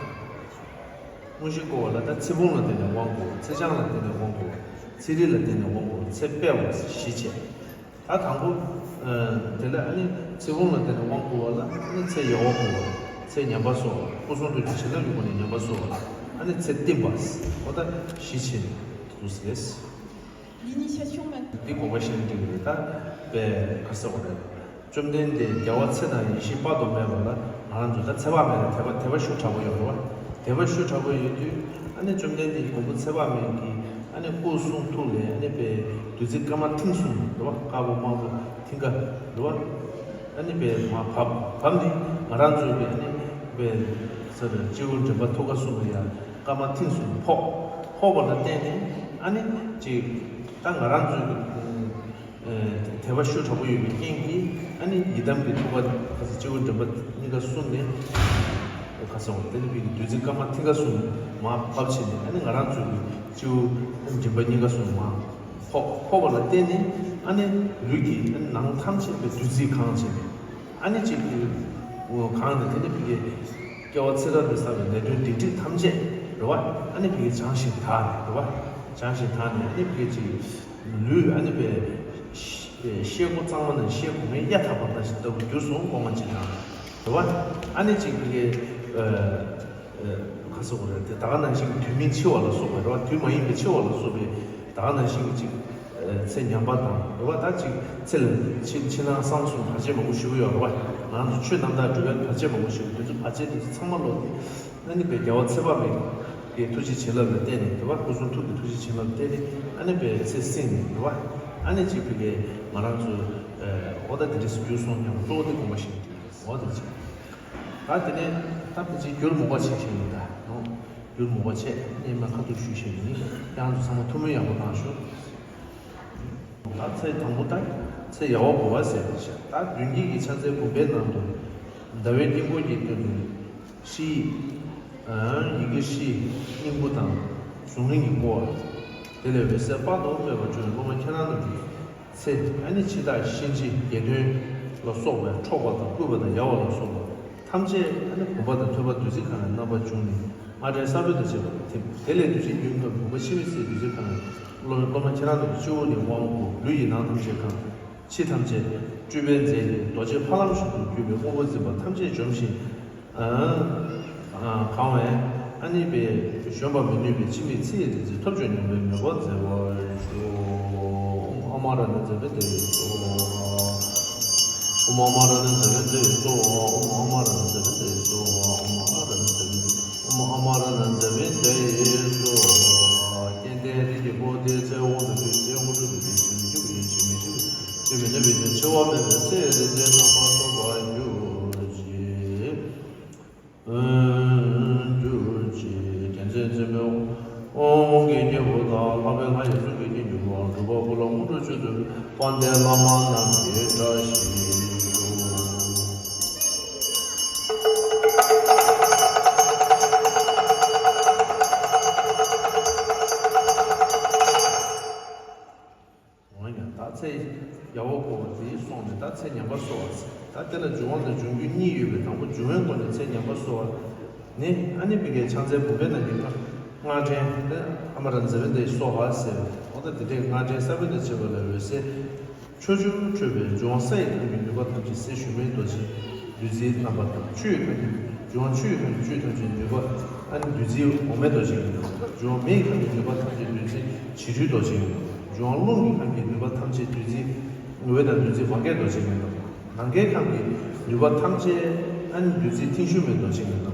དངོས་གཞི་བསྐུར་བ་ལ་ད་ཚེ་བུམ་ལ་བརྟེན་ནས་དབང་བསྐུར་བ། ཚེ་ཆང་ལ་བརྟེན་ནས་དབང་བསྐུར་བ། ཚེ་རིལ་ལ་བརྟེན་ནས་དབང་བསྐུར་བ། ཚེ་སྤེལ་བ་བཞི་བྱས། ད་དང་པོ། དེ་ལ་ཨ་ནི་ཚེ་བུམ་ལ་བརྟེན་ནས་དབང་བསྐུར་བ་ལ་ཨ་ནི་ཚེ་ཡལ་བ་བསྐུར་བ། ཚེ་ཉམས་པ་གསོ་བ། སྐུ་གསུང་ཐུགས་ཀྱི་བྱིན་རླབས་ཀྱི་སྒོ་ནས་ཉམས་པ་གསོ་བ། ཨ་ནི་ཚེ་བརྟན་པ། འོ་ད་བཞི་བྱས་ནས་འདུག་ཟེར། L'initiation même. འདི་དགོངས་པ་བཞེས་ན་འགྲིག་གི་རེད། ད་པའི་ཁ་ས་འོ་རེད། བཅོམ་ལྡན་འདས་རྒྱལ་བ་ཚེ་དང་ཡེ་ཤེས་དཔག་ཏུ་མེད་པ་ལ་ང་རང་ཚོ་ད་ཚེ་དཔག་མེད་ལ་དད་པ་དད་པ་ཤུགས་དྲག་པོ་ཡོད་རེད་བ། དད་པ་ཤུགས་དྲག་པོ་ཡོད་དུས་ཨ་ནི་བཅོམ་ལྡན་འདས་ཀྱི་མགོན་པོ་ཚེ་དཔག་མེད་ཀྱི་ཨ་ནི་སྐུ་གསུང་ཐུགས་ལས་ཨ་ནི་པའི་བདུད་རྩི་དཀར་དམར་མཐིང་གསུམ་རེད་བ། དཀར་པོ་དམར་པོ་མཐིང་ག་རེད་བ། ཨ་ནི་པའི་མར་བབས་བབས་ནི་ང་རང་ཚོའི་གི་ཨ་ནི་པའི་ས་རུ་སྤྱི་བོ་མགྲིན་པ་ཐུགས་ཀ་གསུམ་ལ་ཡང་དཀར་དམར་མཐིང་གསུམ་ཕོག་ཕོག་པ་ལ་བརྟེན་ནས་ཨ་ནི་ཅིག་ད་ང་རང་ཚོའི་གི་དད་པ་ཤུགས་དྲག་པོ་ཡོད་པའི་རྐྱེན་གྱིས་ཨ་ནི་ཡི་དམ་གྱི་ཐུགས་ཀ་ཁ་ས་སྤྱི་བོ་མགྲིན་པ་གཉིས་ཀ་གསུམ་ནས་ཁ་ས་འོ་དེ་ནི་བི་གི་བདུད་རྩི་དཀར་དམར་མཐིང་ག་གསུམ་མར་བབས་ཕྱིན་ནས་ཨ་ནི་ང་རང་ཚོའི་གི་སྤྱི་བོ་མགྲིན་པ་གཉིས་ཀ་གསུམ་མར་ཕོག་ཕོག་པ་ལ་བརྟེན་ནས་ཨ་ནི་ལུས་ཀྱི་ཨ་ནི་ནང་ཐམས་ཅད་པའི་བདུད་རྩིས་གང་བྱས་ནས་ཨ་ནི་གཅིག་གི་གང་ནས་དེ་ནི་བི་གི་སྐྱེ་བ་ཚེ་རབས་ལས་བསགས་པའི་ནད་གདོན་སྡིག་སྒྲིབ་ཐམས་ཅད་རེད་བ། ཨ་ནི་བི་གི་བྱང་ཞིང་དག་ནས་རེད་བ། བྱང་ཞིང་དག་ནས་ཨ་ནི་བི་གི་ཅིག་ལུས་ཨ་ནི་པའི་ཤེལ་སྒོ་གཙང་མ་ནང་ཤེལ་སྒོ་ངའི་གཡའ་དག་པ་ནང་བཞིན་ལྟ་བུ་གྱུར་སོང་སྐོང་མ་ཅིག་དང་རེད་བ། ཨ་ནི་ཅིག་གི་ཁ་སོག་རེད་དེ་ད་ག་ནང་བཞིན་གྱི་དུས་མིན་འཆི་བ་ལ་སོགས་པ་རེད་བ། དུས་མ་ཡིན་པའི་འཆི་བ་ལ་སོགས་པའི་ད་ག་ནང་བཞིན་གྱི་ཅིག་ཚེ་ཉམས་པ་དང་རེད་བ། ད་ཅིག་ཚེ་ལ་ཕྱི་ཕྱི་ནང་གསང་གསུམ་བར་ཆད་མང་པོ་ཞིག་ཡོད་རེད་བ། ང་ཚོ་ཆོས་རྣམ་དག་སྒྲུབ་པའི་བར་ཆད་མང་པོ་ཞིག་དེ་ཚོ་བར་ཆད་དེ་ཚོ་ཚང་མ་ལོག་སྟེ། ཨ་ནི་པའི་རྒྱལ་བ་ཚེ་དཔག་མེད་ཀྱི་ཐུགས་རྗེ་བྱིན་རླབས་ལ་བརྟེན་ནས་རེད་བ། སྐུ་གསུང་ཐུགས་ཀྱི་ཐུགས་རྗེ་བྱིན་རླབས་ལ་བརྟེན་ནས་ཨ་ནི་པའི་ཚེ་བསྲིངས་ནས་རེད་བ། ཨ་ནི་གཅིག་པུ་ལས་ང་རང་ཚོ་ཨོ་ད་དེ་འདྲས་སུ་གྱུར་སོང་སྙམ་གཙོ་བོ་དེ་དགོངས་པ་བཞེས་འོ་དེ་བྱས། ད་དེ་ནས་ད་ཕལ་ཆེར་རྒྱུར་མུག་པ་བྱེད་བཞིན་ཡིན་ད་ནོ། རྒྱུར་མུག་པ་བྱས་ནས་མ་ཁ་ཐུག་ཞུས་བཞིན་ཡིན། ཁྱེད་རང་ཚོ་ཚང་མ་ཐུགས་སྨོན་ཡག་པོ་གནང་ཤོག་ད་ཚེ་དང་པོ་ད་ཚེ་ཡལ་བ་བསྐུར་བ་ཟེར་ཏེ་བཤད། ད་མདུན་བསྐྱེད་ཀྱི་ཕྱག་འཚལ་བུམ་པའི་ནང་དུ་ཟླ་བའི་དཀྱིལ་འཁོར་གྱི་སྟེང་དུ་ཧྲཱིཿཡི་གེ་ཧྲཱིཿསྙིང་པོ་དང་གཟུགས་བརྙན་གྱིས་བསྐོར་བ། དེ་ལས་འོད་ཟེར་དཔག་ཏུ་མེད་པ་བྱུང་བས་སློབ་མ་ཁྱེད་རང་རྣམས་ཀྱི་ཚེ་ཨ་ནི་འཆི་བདག་གཤིན་རྗེ་དགེ་འདུན་ལ་སོགས་པས་འཕྲོག་པ་དང་བརྐུས་པ་དང་ཡལ་བ་ལ་སོགས་པ་ཐམས་ཅད་ཨ་ནི་བུམ་པ་དང་ཐོད་པ་བདུད་རྩི་ཁང་ནས་རྣམ་པར་བྱུང་ནས་སྔར་འདྲའི་ས་བོན་དང་བཅས་པ་ལ་ཐིམ། དེ་ལས་བདུད་རྩི་རྒྱུན་བསྐམས་བུམ་པ་འཆི་མེད་ཚེའི་བདུད་རྩི་ཁང་ནས་སློབ་སློབ་མ་ཁྱེད་རང་རྣམས་ཀྱི་སྤྱི་བོ་ནས་དབང་བསྐུར། ལུས་ཡི་ནང་ཐམས་ཅད་གང་། ཕྱི་ཐམས་ཅད་སྤྲུལ་པའི་རྫས་ཀྱིས་རྡོ་རྗེ་ཕ་ལམ་བཞིན་དུ་གྱུར་པའི་དངོས་པོ་འཛིན་པ་ཐམས་ཅད་འཇོམས་ཤིང་། གང་བས་ཨ་ནི་པའི་བཞོན་པར་མི་ནུས་པའི་འཆི་མེད་ཚེ་ཡི་རིག་འཛིན་ཐོབ་བྱུང་སྙམ་པའི་མོས་པ་མཛད་པར་ཞུ། ཨོཾ་ཨ་མ་ར་ཎི་ཛ་བི་ཏ་ཡེ་སྭཱ་ཧཱ། ཨོཾ་ཨ་མ་ར་ཎི་ཛ་བི་ཏ་ཡེ་སྭཱ་ཧཱ། ཨོཾ་ཨ་མ་ར་ཎི་ཛ་བི་ཏ་ཡེ་སྭཱ་ཧཱ། ཨོཾ་ཨ་ར་ཎི་ཛ་བི། ཨོཾ་ཨ་མ་ར་ཎི་ཛ་བི་ཏ་ཡེ་སྭཱ་ཧཱ། སྐལ་ལྡན་རིགས་ཀྱི་བུ་དེའི་ཚེ་དབང་དུ་བྱས་ཚེ་དངོས་གྲུབ་ཀྱི་རིགས་ཀྱི་མི་འགྱུར་བའི་ཆོས་མི་འཆི་བའི་ཆོས་མི་ནུབ་པའི་ཆོས་འཆི་བ་མེད་པའི་ཚེ་རིག་འཛིན་རྣམ་པར་ཐོབ་པར་གྱུར་ཅིག་ཨོ་ ཨོཾ་དབང་གི་རྒྱལ་པོ་དང་ལྷག་པའི་ལྷ་ཡི་གཙུག་གི་རྒྱན་གྱི་གུ་ལ་འབྲུག་པ་ཕུ་ལ་དངོས་གྲུབ་མཆོག་ཏུ་དཔལ་ལྡན་བླ་མ་རྣམས་ཀྱི་བཀྲ་ཤིས་ཤོག། འོ་ཡ། ད་ཚེ་ཡག་པོ་འཁོར་བ་དེ་སོང་ནས་ད་ཚེ་ཉམས་པ་གསོ་བ་ཟེར། ད་དེ་ལ་འབྱུང་བ་དང་འབྱུང་རྒྱུ་གཉིས་ཡོད་པའི་དང་པོ་འབྱུང་བའི་སྒོ་ནས་ཚེ་ཉམས་པ་གསོ་བ་ནི། ཨ་ནི་བི་ཀའི་ཕྱག་འཚལ་བུམ་པའི་ནང་གི་སྔགས་ཕྲེང་དེ་ཨ་མ་ར་ཛེ་བེ་ཏའི་སྭཱ་ཧཱ་ཟེར་བ། འོ་ད་དེ་འདྲའི་སྔགས་ཕྲེང་གསར་པ་ནས་བྱེད་པ་ལ་འོད་ཟེར། ཕྱོགས་བཅུར་འཕྲོས་པའི་འབྱུང་བ་ས་ཡི་ཁམས་ཀྱི་ནུས་པ་ཐམས་ཅད་སྲས་ཞུ་མེད་རྡོ་རྗེ་བདུད་རྩིའི་རྣམ་པ་དང་། ཆུ་ཡི་ཁམས་ཀྱི་འབྱུང་བ་ཆུ་ཡི་ཁམས་ཀྱི་བཅུད་ཐམས་ཅད་ནུས་པ་ཨ་ནི་བདུད་རྩིའི་འོ་མའི་རྡོ་རྗེ་ཡིན་ནོ། འབྱུང་བ་མེ་ཡི་ཁམས་ཀྱི་ནུས་པ་ཐམས་ཅད་བདུད་རྩིའི་བྱི་རུའི་རྡོ་རྗེ་ཡིན་ནོ། འབྱུང་བ་རླུང་གི་ཁམས་ཀྱི་ནུས་པ་ཐམས་ཅད་བདུད་རྩིའི་འོད་དང་བདུད་རྩིའི་བང་གའི་རྡོ་རྗེ་ཡིན་ནོ། ནམ་མཁའི་ཁམས་ཀྱི་ནུས་པ་ཐམས་ཅད་ཨ་ནི་བདུད་རྩིའི་མཐིང་ཤུལ་མའི་རྡོ་རྗེ་ཡིན་ནོ།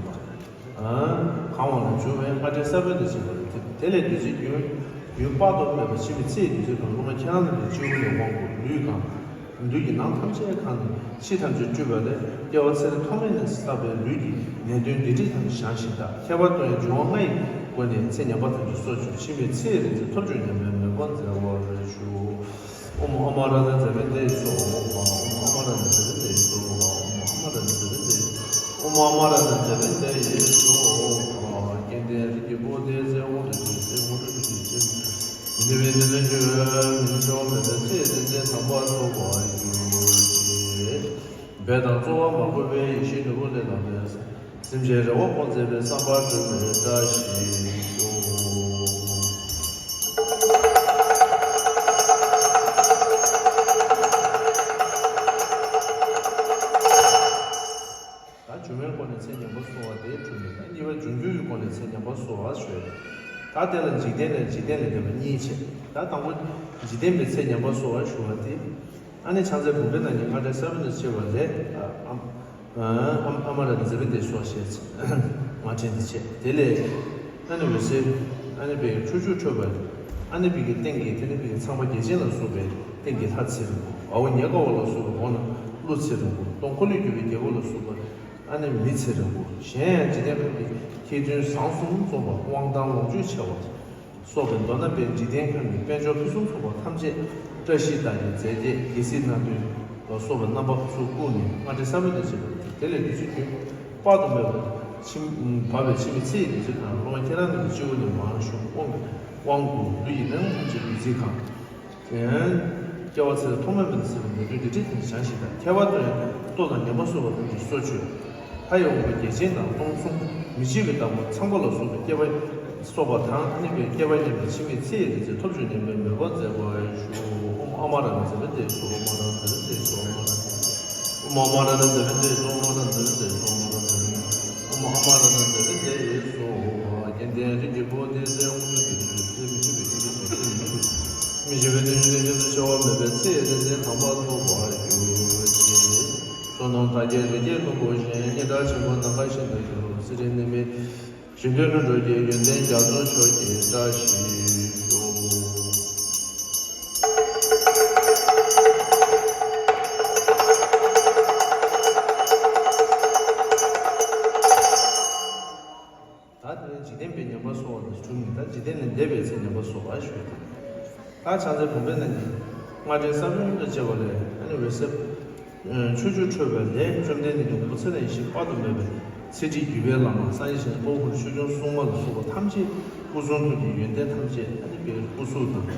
གང་འོང་ལ་འབྱུང་བའི་སྔགས་ཕྲེང་གསར་པ་ནས་བྱེད་པ་རེད། དེ་ལས་བདུད་རྩིའི་རྒྱུན་རྒྱུན་དཔག་ཏུ་མེད་པ་འཆི་མེད་ཚེ་ཡི་བདུད་རྩི་ཁང་སློབ་མ་ཁྱེད་རང་རྣམས་ཀྱི་སྤྱི་བོ་ནས་དབང་བསྐུར། ལུས་གང་། ལུས་ཀྱི་ནང་ཐམས་ཅད་གང་ནས་འཆི་ཐམས་ཅད་བཀྲུས་པ་ལས་སྐྱེ་བ་ཚེ་རབས་ཐོག་མེད་ནས་བསགས་པའི་ལུས་ཀྱི་ནད་གདོན་སྡིག་སྒྲིབ་ཐམས་ཅད་བྱང་ཞིང་དག། ཁྱད་པར་དུ་ཡང་འབྱུང་བ་ལྔ་ཡི་སྒོ་ནས་ཚེ་ཉམས་པ་ཐམས་ཅད་གསོ་བྱུང་། འཆི་མེད་ཚེ་ཡི་རིག་འཛིན་ཐོབ་བྱུང་སྙམ་པའི་མོས་པ་མཛད་པར་ཞུ། ཨོཾ་ཨ་མ་ར་ཎ་ཛེ་བེ་ཏེ་སྭཱ་ཧཱ། ཨོཾ་ཨ་མ་ར་ཎ་ཛེ་བེ་ཏེ་སྭཱ་ཧཱ། ཨོཾ་ཨ་མ་ར་ཎ་ཛེ་བེ་ཏེ། ཨོཾ་ཨ་མ་ར་ཎ་ཛེ་བེ་ཏེ་སྭཱ་ཧཱ། སྐལ་ལྡན་རིགས་ཀྱི་བུ་དེ་ཚེ་དབང་དུ་བྱུང་ཚེ་དངོས་གྲུབ་ཐོབ་ཅིང་། མི་འདོད་པའི་ནད་གདོན་གྱིས་མི་འཆི་བ་མེད་པའི་ཚེ་རིག་འཛིན་དམ་པ་ཐོབ་པར་འགྱུར་ཅིག། འབད་དང་རྩོལ་བ་མ་དགོས་པའི་ཡེ་ཤེས་ནོར་བུ་ལས་ལངས་པའི་སེམས་ཅན་རེ་བ་སྐོང་མཛད་པའི་བསམ་པ་འགྲུབ་པའི་བཀྲ་ཤིས་ཤོག། ད་འབྱུང་བའི་སྒོ་ནས་ཚེ་ཉམས་པ་གསོ་བ་དེ་གྲུབ་ནས། ད་གཉིས་པ་འབྱུང་འགྱུར་གྱི་སྒོ་ནས་ཚེ་ཉམས་པ་གསོ་བ་ཞུ་ཡ་རེད། ད་དེ་ལ་འཇིག་རྟེན་ལས་འཇིག་རྟེན་ལས་འདས་པ་གཉིས་བྱས། ད་དང་པོ་འཇིག་རྟེན་པའི་ཚེ་ཉམས་པ་གསོ་བ་ཞུ་བ་དེ། ཨ་ནི་ཕྱག་འཚལ་བུམ་པའི་ནང་གི་སྔགས་ཕྲེང་གསར་པ་ནས་བྱེད་པ་ལས། ཨ་ཨམ་ཨ་ཨམ་ཨ་མ་ར་ཛེ་བེ་ཏེ་སྭཱ་ཧཱ་ཞེས་སྔགས་ཕྲེང་འདི་བྱས། དེ་ལས་ཨ་ནི་འོད་ཟེར་ཨ་ནི་བའི་ཕྱོགས་བཅུར་འཕྲོས་པ། ཨ་ནི་བའི་གི་སྟེང་གི་དེ་ནི་བའི་གི་ཚངས་པ་བརྒྱ་བྱིན་ལ་སོགས་པའི་སྟེང་གི་ལྷ་ཚེ་རིང་པོ། དཔའ་བོ་ཉེར་དགའ་བ་ལ་སོགས་པའི་འོག་ན་ཀླུ་ཚེ་རིང་པོ། སྟོང་འཁོར་ལོས་སྒྱུར་བའི་རྒྱལ་པོ་ལ་སོགས་པ་ཨ་ནི་མི་ཚེ་རིང་པོ། གཞན་ཡང་འཇིག་རྟེན་ཁམས་ཀྱི་མཁས་བཙུན་བཟང་གསུམ་འཛོམས་པ་དབང་ཐང་ལོངས་སྤྱོད་ཆེ་བ། སོགས་པའི་མདོར་ན་དཔལ་འཇིག་རྟེན་ཁམས་ཀྱི་དཔལ་འབྱོར་ཕུན་སུམ་ཚོགས་པ་ཐམས་ཅད་བཀྲ་ཤིས་རྟགས་ཀྱི་རྫས་བརྒྱད་རྒྱལ་སྲིད་སྣ་བདུན་ལ་སོགས་པའི་རྣམ་པ་ཚུར་བཀུག་ནས་སྔགས་ཕྲེང་གསར་པ་ནས་བྱེད་པ་རེད། དེ་ལས་བདུད་རྩིའི་རྒྱུན་དཔག་ཏུ་མེད་པ་འཆི་བ་བབས་པའི་འཆི་མེད་ཚེ་ཡི་བདུད་རྩི་ཁང་སློབ་མ་ཁྱེད་རང་རྣམས་ཀྱི་སྤྱི་བོ་ནས་མར་ཞུ། དབང་དབང་བསྐུར། ལུས་ཀྱི་ནད་རྣམས་ཐམས་ཅད་བདུད་རྩི་ཁང་། སྐྱེ་བ་ཚེ་རབས་ཐོག་མེད་པ་ནས་བསགས་པའི་ནད་གདོན་སྡིག་སྒྲིབ་ཐམས་ཅད་བྱང་ཞིང་དག། ཁྱད་པར་དུ་ཡང་ལྟོ་དང་ངན་པ་གསོད་པ་ཐམས་ཅད་གསོ་བཅུག། ལྷ་ཡི་དབང་པོ་བརྒྱ་བྱིན་དང་སྟོང་གསུམ་མི་འཇིགས་པའི་བདག་པོ་ཚངས་པ་ལ་སོགས་པའི་སྐྱེ་བ་གསོག་པ་དང་། ཨ་ནི་བའི་སྐལ་པ་མཉམ་པའི་འཆི་མེད་ཚེ་ཡི་རིག་འཛིན་ཐོབ་བྱུང་སྙམ་པའི་མོས་པ་མཛད་པར་ཞུ། ཨོཾ་ཨ་མ་ར་ཎ་ཛེ་བེ་ཏེ་སྭཱ་ཧཱ། ཨོཾ་ཨ་མ་ར་ཎ་ཛེ་བེ་ཏེ་སྭཱ་ཧཱ། ཨོཾ་ཨ་མ་ར་ཎ་ཛེ་བེ་ཏེ་སྭཱ་ཧཱ། ཨོཾ་ཨ་མ་ར་ཎ་ཛེ་བེ་ཏེ་སྭཱ་ཧཱ། ཨོཾ་ཨ་མ་ར་ཎ་ཛེ་བེ་ཏེ་སྭཱ་ཧཱ། སྐལ་ལྡན་རིགས་ཀྱི་བུ་དེ་ཚེ་དབང་དུ་བྱུང་ཚེ་མི་འཆི་བའི་མི་འཆི་བའི་མི་འཆི་བའི་དུས་སུ་འཆི་བ་མེད་པའི་ཚེ་རིག་འཛིན་དམ་པ་ཐོབ་པར་འགྱུར་ཅིག། བསོད་ནམས་དར་རྒྱས་རི་རྒྱལ་ལྷུན་པོ་བཞིན། སྙན་གྲགས་ཆེན་པོ་ནམ་མཁའ་བཞིན་དུ་འགྲོ། ཚེ་རིང་ནད་མེད་ཞི་མཐུན་ལྷུན་གྲུབ་ཀྱི། ཡོན་ཏན་རྒྱ་མཚོ་མཆོག་གི་བཀྲ་ཤིས་ཤོག། ད་དེ་ནས་འཇིག་རྟེན་པའི་ཉམས་པ་གསོ་བ་དང་གྲུབ་ནས། ད་འཇིག་རྟེན་ལས་འདས་པའི་ཚེ་ཉམས་པ་གསོ་བ་ཞུ་ཡ་དང་། ད་ཕྱག་འཚལ་བུམ་པའི་ནང་གི་སྔགས་ཕྲེང་གསར་པ་ཉིད་དུ་བྱེད་པ་ལས། ཨ་ནི་འོད་ཟེར་ཕྱོགས་བཅུར་འཕྲོས་པ་ལས་བཅོམ་ལྡན་འདས་ཀྱི་ངོ་བོ་ཚེ་དང་ཡེ་ཤེས་དཔག་ཏུ་མེད་པའི་ཚེ་ཁྲིད་བརྒྱུད་པའི་བླ་མ་སངས་རྒྱས་ཞིང་དཔའ་བོ་ཆོས་སྐྱོང་སྲུང་མ་ལ་སོགས་པ་ཐམས་ཅད་སྐུ་གསུང་ཐུགས་ཀྱི་ཡོན་ཏན་ཐམས་ཅད་ཨ་ནི་བའི་སྐུ་གཟུགས་དང་།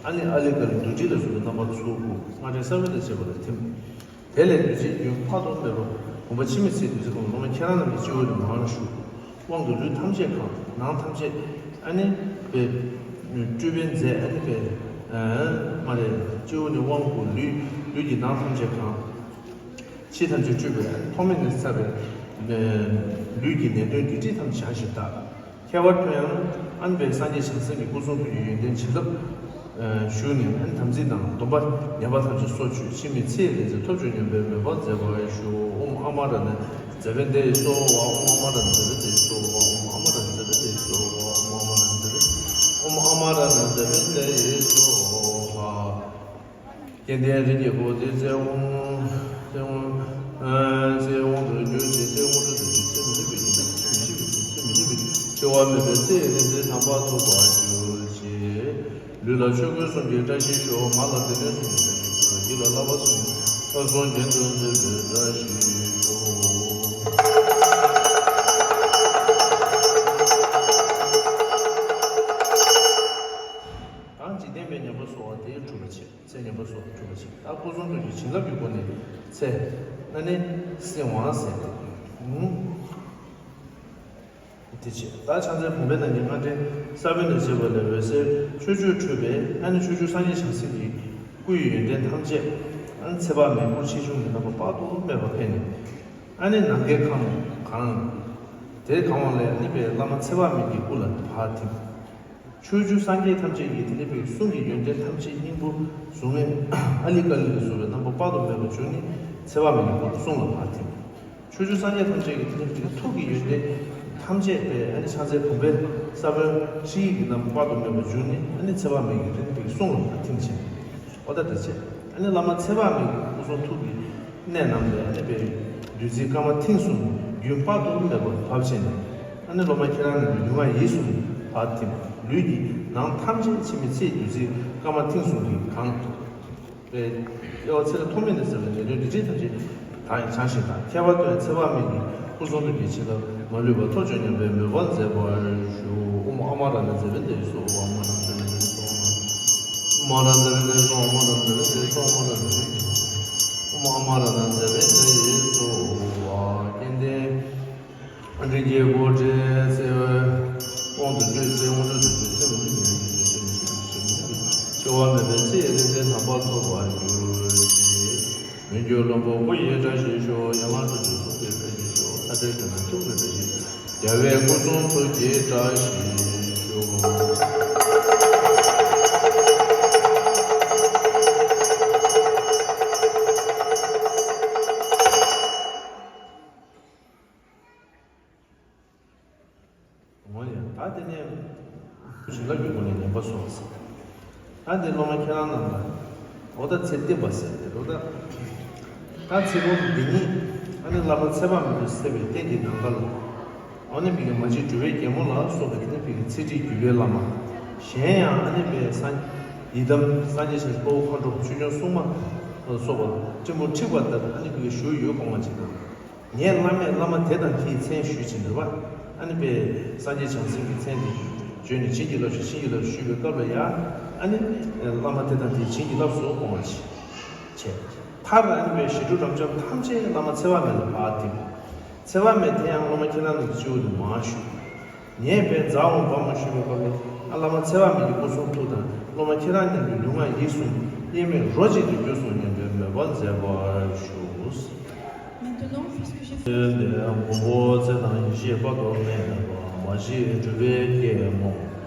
ཨ་ནི་ཨ་ལི་ཀ་ལི་རྡོ་རྗེ་ལ་སོགས་པའི་རྣམ་པ་ཚུར་བཀུག། སྔགས་ཕྲེང་གསར་པ་ནས་བྱེད་པ་ལ་ཐིམ། དེ་ལས་བདུད་རྩིའི་རྒྱུན་དཔག་ཏུ་མེད་པ་བུམ་པ་འཆི་མེད་ཚེའི་བདུད་རྩི་ཁང་སློབ་མ་ཁྱེད་རང་རྣམས་ཀྱི་སྤྱི་བོ་ནས་མར་ཞུ། དབང་གི་ལུས་ཐམས་ཅད་གང་། ནང་ཐམས་ཅད་ཨ་ནི་བའི་སྤྲུལ་པའི་རྫས་ཨ་ནི་བའི་མ་རེད། སྤྱི་བོ་ནས་དབང་བསྐུར། ལུས་ལུས་ཀྱི་ནང་ཐམས་ཅད་གང་། ཕྱི་ཐམས་ཅད་སྤྲུལ་པའི་ཐོག་མེད་ནས་བསགས་པའི་ལུས་ཀྱི་ནད་གདོན་སྡིག་སྒྲིབ་ཐམས་ཅད་བྱང་ཞིང་དག། ཁྱད་པར་དུ་ཡང་ཨ་ནི་བའི་སངས་རྒྱས་བྱང་སེམས་ཀྱི་སྐུ་གསུང་ཐུགས་ཀྱི་ཡོན་ཏན་བྱིན་རླབས་ཞུགས་ནས། ཨ་ནི་དམ་ཚིག་དང་སྡོམ་པ་ངན་པ་ཐམས་ཅད་སོར་ཆུད། འཆི་མེད་ཚེ་ཡི་རིག་འཛིན་ཐོབ་བྱུང་སྙམ་པའི་མོས་པ་མཛད་པར་ཞུ། ཨོཾ་ཨ་མ་ར་ཎ་ཛེ་བེ་ཏེ་སྭཱ་ཧཱ། ཨོཾ་ཨ་མ་ར་ཎ་ཛེ་བེ་ཏེ་སྭཱ་ཧཱ། ཨོཾ་ཨ་མ་ར་ཎ་ཛེ་བེ་ཏེ་སྭཱ་ཧཱ། ཨོཾ་ཨ་མ་ར་ཎ་ཛེ་བེ་ཨོཾ་ཨ་མ་ར་ཎ་ཛེ་བེ་ཏེ་སྭཱ་ཧཱ། སྐལ་ལྡན་རིགས་ཀྱི་བུ་དེ་ཚེ་དབང་ཚེ་དབང་ཚེ་དབང་དུ་གྱུར་ཅིག། ཚེ་དབང་དུ་གྱུར་ཅིག། ཚེ་མི་འཆི་བའི་དུས་སུ་འཆི་མེད་ཚེ་མི་འཆི་བའི་དུས་སུ་འཆི་མེད་ཚེ་མི་འཆི་བའི་དུས་ འཆི་བ་མེད་པའི་ཚེ་རིང་བསྲེལ་དམ་པ་ཐོབ་པར་གྱུར་ཅིག་ལུས་ལ་ཆོས་གོས་གསུམ་གྱི་བཀྲ་ཤིས་ཤོག་ངག་ལ་བདེ་ལེགས་གསུམ་གྱི་བཀྲ་ཤིས་ཤོག་ཡིད་ལ་བསླབ་པ་གསུམ་གྱི་ཐོས་བསམ་རྒྱུན་དུ་འཛིན་པའི་བཀྲ་ཤིས་ཤོག་གང་འཇིག་རྟེན་པའི་ཉམས་པ་གསོ་བ་དེ་སྒྲུབ་པ་བྱེད། ཚེ་ཉམས་པ་གསོ་བ་སྒྲུབ་པ་བྱེད། ད་སྐུ་གསུང་ཐུགས་ཀྱི་བྱིན་རླབས་ཀྱི་སྒོ་ནས་ཚེ་ཨ་ནི་བསྲིང་བ་ཟེར་ཏེ། ཧུམ། དེ་བྱས་ད་ཕྱག་འཚལ་བུམ་པའི་ནང་གི་སྔགས་ཕྲེང་ས་བོན་ལས་བྱེད་པ་ལས་འོད་ཟེར་ཆོས་སྤྲོས་འཕྲོས་པས་ཨ་ནི་ཕྱོགས་བཅུའི་སངས་རྒྱས་བྱང་སེམས་ཀྱི་སྐུའི་ཡོན་ཏན་ཐམས་ཅད་ཨ་ནི་ཚེ་དཔག་མེད་སྐུར་ཆེ་ཆུང་གི་རྣམ་པ་དཔག་ཏུ་མེད་པ་འཕེལ་ནས་ཨ་ནི་ནམ་མཁའི་ཁམས་གང་། དེར་གང་བ་ལས་ཨ་ནི་པའི་བླ་མ་ཚེ་དཔག་མེད་ཀྱི་སྐུ་ལ་ཕར་ཐིམ། ཕྱོགས་བཅུའི་སངས་རྒྱས་ཐམས་ཅད་ཀྱི་དེ་ནི་པའི་གསུང་གི་ཡོན་ཏན་ཐམས་ཅད་སྙིང་པོ་གཟུངས་མེད་ཨ་ལི་ཀ་ལི་ལ་སོགས་པའི་རྣམ་པ་དཔག་ཏུ་མེད་པ་བྱུང་ནས་ཚེ་དཔག་མེད་ཀྱི་སྐུ་གསུང་ལ་ཕར་ཐིམ། ཕྱོགས་བཅུའི་སངས་རྒྱས་ཐམས་ཅད་ཀྱི་དེ་ནི་པའི་ཐུགས་ཀྱི་ཡོན་ཏན་ཐམས་ཅད་པའི་ཨ་ནི་ཕྱག་འཚལ་བུམ་པའི་ས་བོན་ཧྲཱིཿ་ཡིག་གི་རྣམ་པ་དཔག་ཏུ་མེད་པ་བྱུང་ནས་ཨ་ནི་ཚེ་དཔག་མེད་ཀྱི་དེ་ནི་པའི་གསུང་ལ་ཕར་ཐིམ་ཕྱིན། ཨོ་ད་དེ་བྱས། ཨ་ནི་བླ་མ་ཚེ་དཔག་མེད་ཀྱི་སྐུ་གསུང་ཐུགས་ཀྱི་གནད་རྣམས་ལས་ཨ་ནི་པའི་བདུད་རྩིའི་སྐར་མ་མཐིང་གསུམ་རྒྱུན་དཔག་ཏུ་མེད་པར་བབས་ཕྱིན་ནས། ཨ་ནི་སློབ་མ་ཁྱེད་རང་རྣམས་ཀྱི་ལུས་ངག་ཡིད་གསུམ་ཕར་ཐིམ། ལུས་ཀྱི་ནང་ཐམས་ཅད་འཆི་མེད་ཚེའི་བདུད་རྩིའི་སྐར་མ་མཐིང་གསུམ་གྱིས་གང་། པའི་དབྱེ་བ་ཚེ་རབས་ཐོག་མེད་ནས་ཟད་པའི་ནད་གདོན་སྡིག་སྒྲིབ་ཐམས་ཅད་དག་ཡང་བྱང་ཞིང་དག་ཁྱད་པར་དུ་ཡང་ཚེ་དཔག་མེད་ཀྱི་སྐུ་གསུང་ཐུགས་ཀྱི་བྱིན་རླབས་མ་ལུས་པ་ཐོབ་བྱུང་སྙམ་པའི་མོས་པ་མཛད་པར་ཞུ། ཨོཾ་ཨ་མ་ར་ཏ་ཛེ་བྷན་ཏེ་སྭཱ་ཧཱ། ཨ་མ་ར་ཏ་ཛེ་བྷན་ཏེ་སྭཱ་ཧཱ། ཨ་མ་ར་ཏ་ཛེ་བྷན་ཏེ་སྭཱ་ཧཱ། ཨ་མ་ར་ཏ་ཛེ་བྷན་ཏེ་སྭཱ་ཧཱ། ཨ་མ་ར་ཏ་ཛེ་བྷན་ཏེ་སྭཱ་ཧཱ། སྐལ་ལྡན་རིགས་ཀྱི་བུ་ཁྲིད་ཚེ་དབང་དུ་བསྡུས་ཚེ་དབང་དུ་བསྡུས་ཚེ་ཚེ་མི་འདུག་མི་འདུག་མི་འདུག་མི་འདུག་མི་འདུག་མི་འདུག་མི་འདུག་འཆི་བ་མེད་པའི་ཚེ་རིང་བསྲེལ་དམ་པ་ཐོབ་པར་འགྱུར་ཅིག་མི་འགྱུར་ལྷུན་པོ་སྐུ་ཡི་བཀྲ་ཤིས་ཤོག་ཡན་ལག་དྲུག་ཅུ་སྲུང་བའི་བཀྲ་ཤིས་ཤོག་མཐའ་བྲལ་དོན་དམ་ཐུགས་ཀྱི་བཀྲ་ཤིས། རྒྱལ་བའི་སྐུ་གསུང་ཐུགས་ཀྱི་བཀྲ་ཤིས་ཤོག་འོ་ཡ། ད་དེ་ནས་བྱིན་རླབས་ཀྱི་སྒོ་ནས་ངན་པ་སོང་ཟེར། ད་འདི་སློབ་མ་ཁྱེད་རང་རྣམས་ལ་འོ་ད་ཚེ་བརྟན་པ་ཟེར་ཏེ་འོ་ད། ད་ཚེ་སྒོ་འདི་ཉིད་ཨ་ནི་བླ་མ་ཚེ་དཔག་མེད་དུ་གསལ་བའི་རྟེན་གྱི་ནམ་མཁའ་ལ། འོ་ནི་མི་དགེ་མ་བྱས་སྒྲུབ་པའི་རྒྱལ་མོ་ལ་སོགས་པའི་དེ་ནི་མི་དགེ་ཚེ་ཁྲིད་བརྒྱུད་པའི་བླ་མ། གཞན་ཡང་ཨ་ནི་པའི་སངས་ཡི་དམ་སངས་རྒྱས་ཞིང་དཔའ་བོ་མཁའ་འགྲོ་ཆོས་སྐྱོང་སྲུང་མ་ལ་སོགས་པ་སྤྲིན་ཕུང་འཁྲིགས་པ་ལྟར་ཨ་ནི་མི་དགེ་བཞུགས་ཡོད་དགོངས་པ་ཅིག་དང་། ངས་བླ་མས་བླ་མ་དེ་དང་དེའི་མཚན་ཞུས་ཕྱིན་འདུག་པ། ཨ་ནི་པའི་སངས་རྒྱས་བྱང་སེམས་ཀྱི་མཚན་དེ་བརྗོད་ནས་བྱིན་གྱིས་བརླབས་ཤིག་བྱིན་གྱིས་བརླབས་ཤིག་ཞུས་པའི་སྐབས་ལ་ཡང་ཨ་ནི་བླ་མ་དེ་དང་དེའི་བྱིན་གྱིས་བརླབས་སོ་དགོངས་པ་བྱས། མཐར་ཨ་ནི་པའི་ཞི་ཁྲོ་རབ་འབྱམས་ཐམས་ཅད་བླ་མ་ཚེ་དཔག་མེད་ལ་ཕར་བསྟིམ། ཚེ་དཔག་མེད་དེ་ཡང་སློབ་མ་ཁྱེད་རང་རྣམས་ཀྱི་སྤྱི་བོ་དུ་མར་བཞུགས། ངས་དཔེ་ཛཿ་ཧཱུྃ་བཾ་ཞུས་པའི་སྐབས་ལ་ཨ་བླ་མ་ཚེ་དཔག་མེད་ཀྱི་སྐུ་གསུང་ཐུགས་དང་སློབ་མ་ཁྱེད་རང་རྣམས་ཀྱི་ལུས་ངག་ཡིད་གསུམ་དབྱེར་མེད་རོ་གཅིག་ཏུ་གྱུར་སོང་སྙམ་པའི་མོས་པ་མཛད་པར་ཞུ། Maintenant, puisque j'ai fait དེ་མགོན་པོ་ཚེ་དང་ཡེ་ཤེས་དཔལ་དུ་མེད་པ་མ་གཞི་གྲུབ་པའི་སྐྱེད་མོས།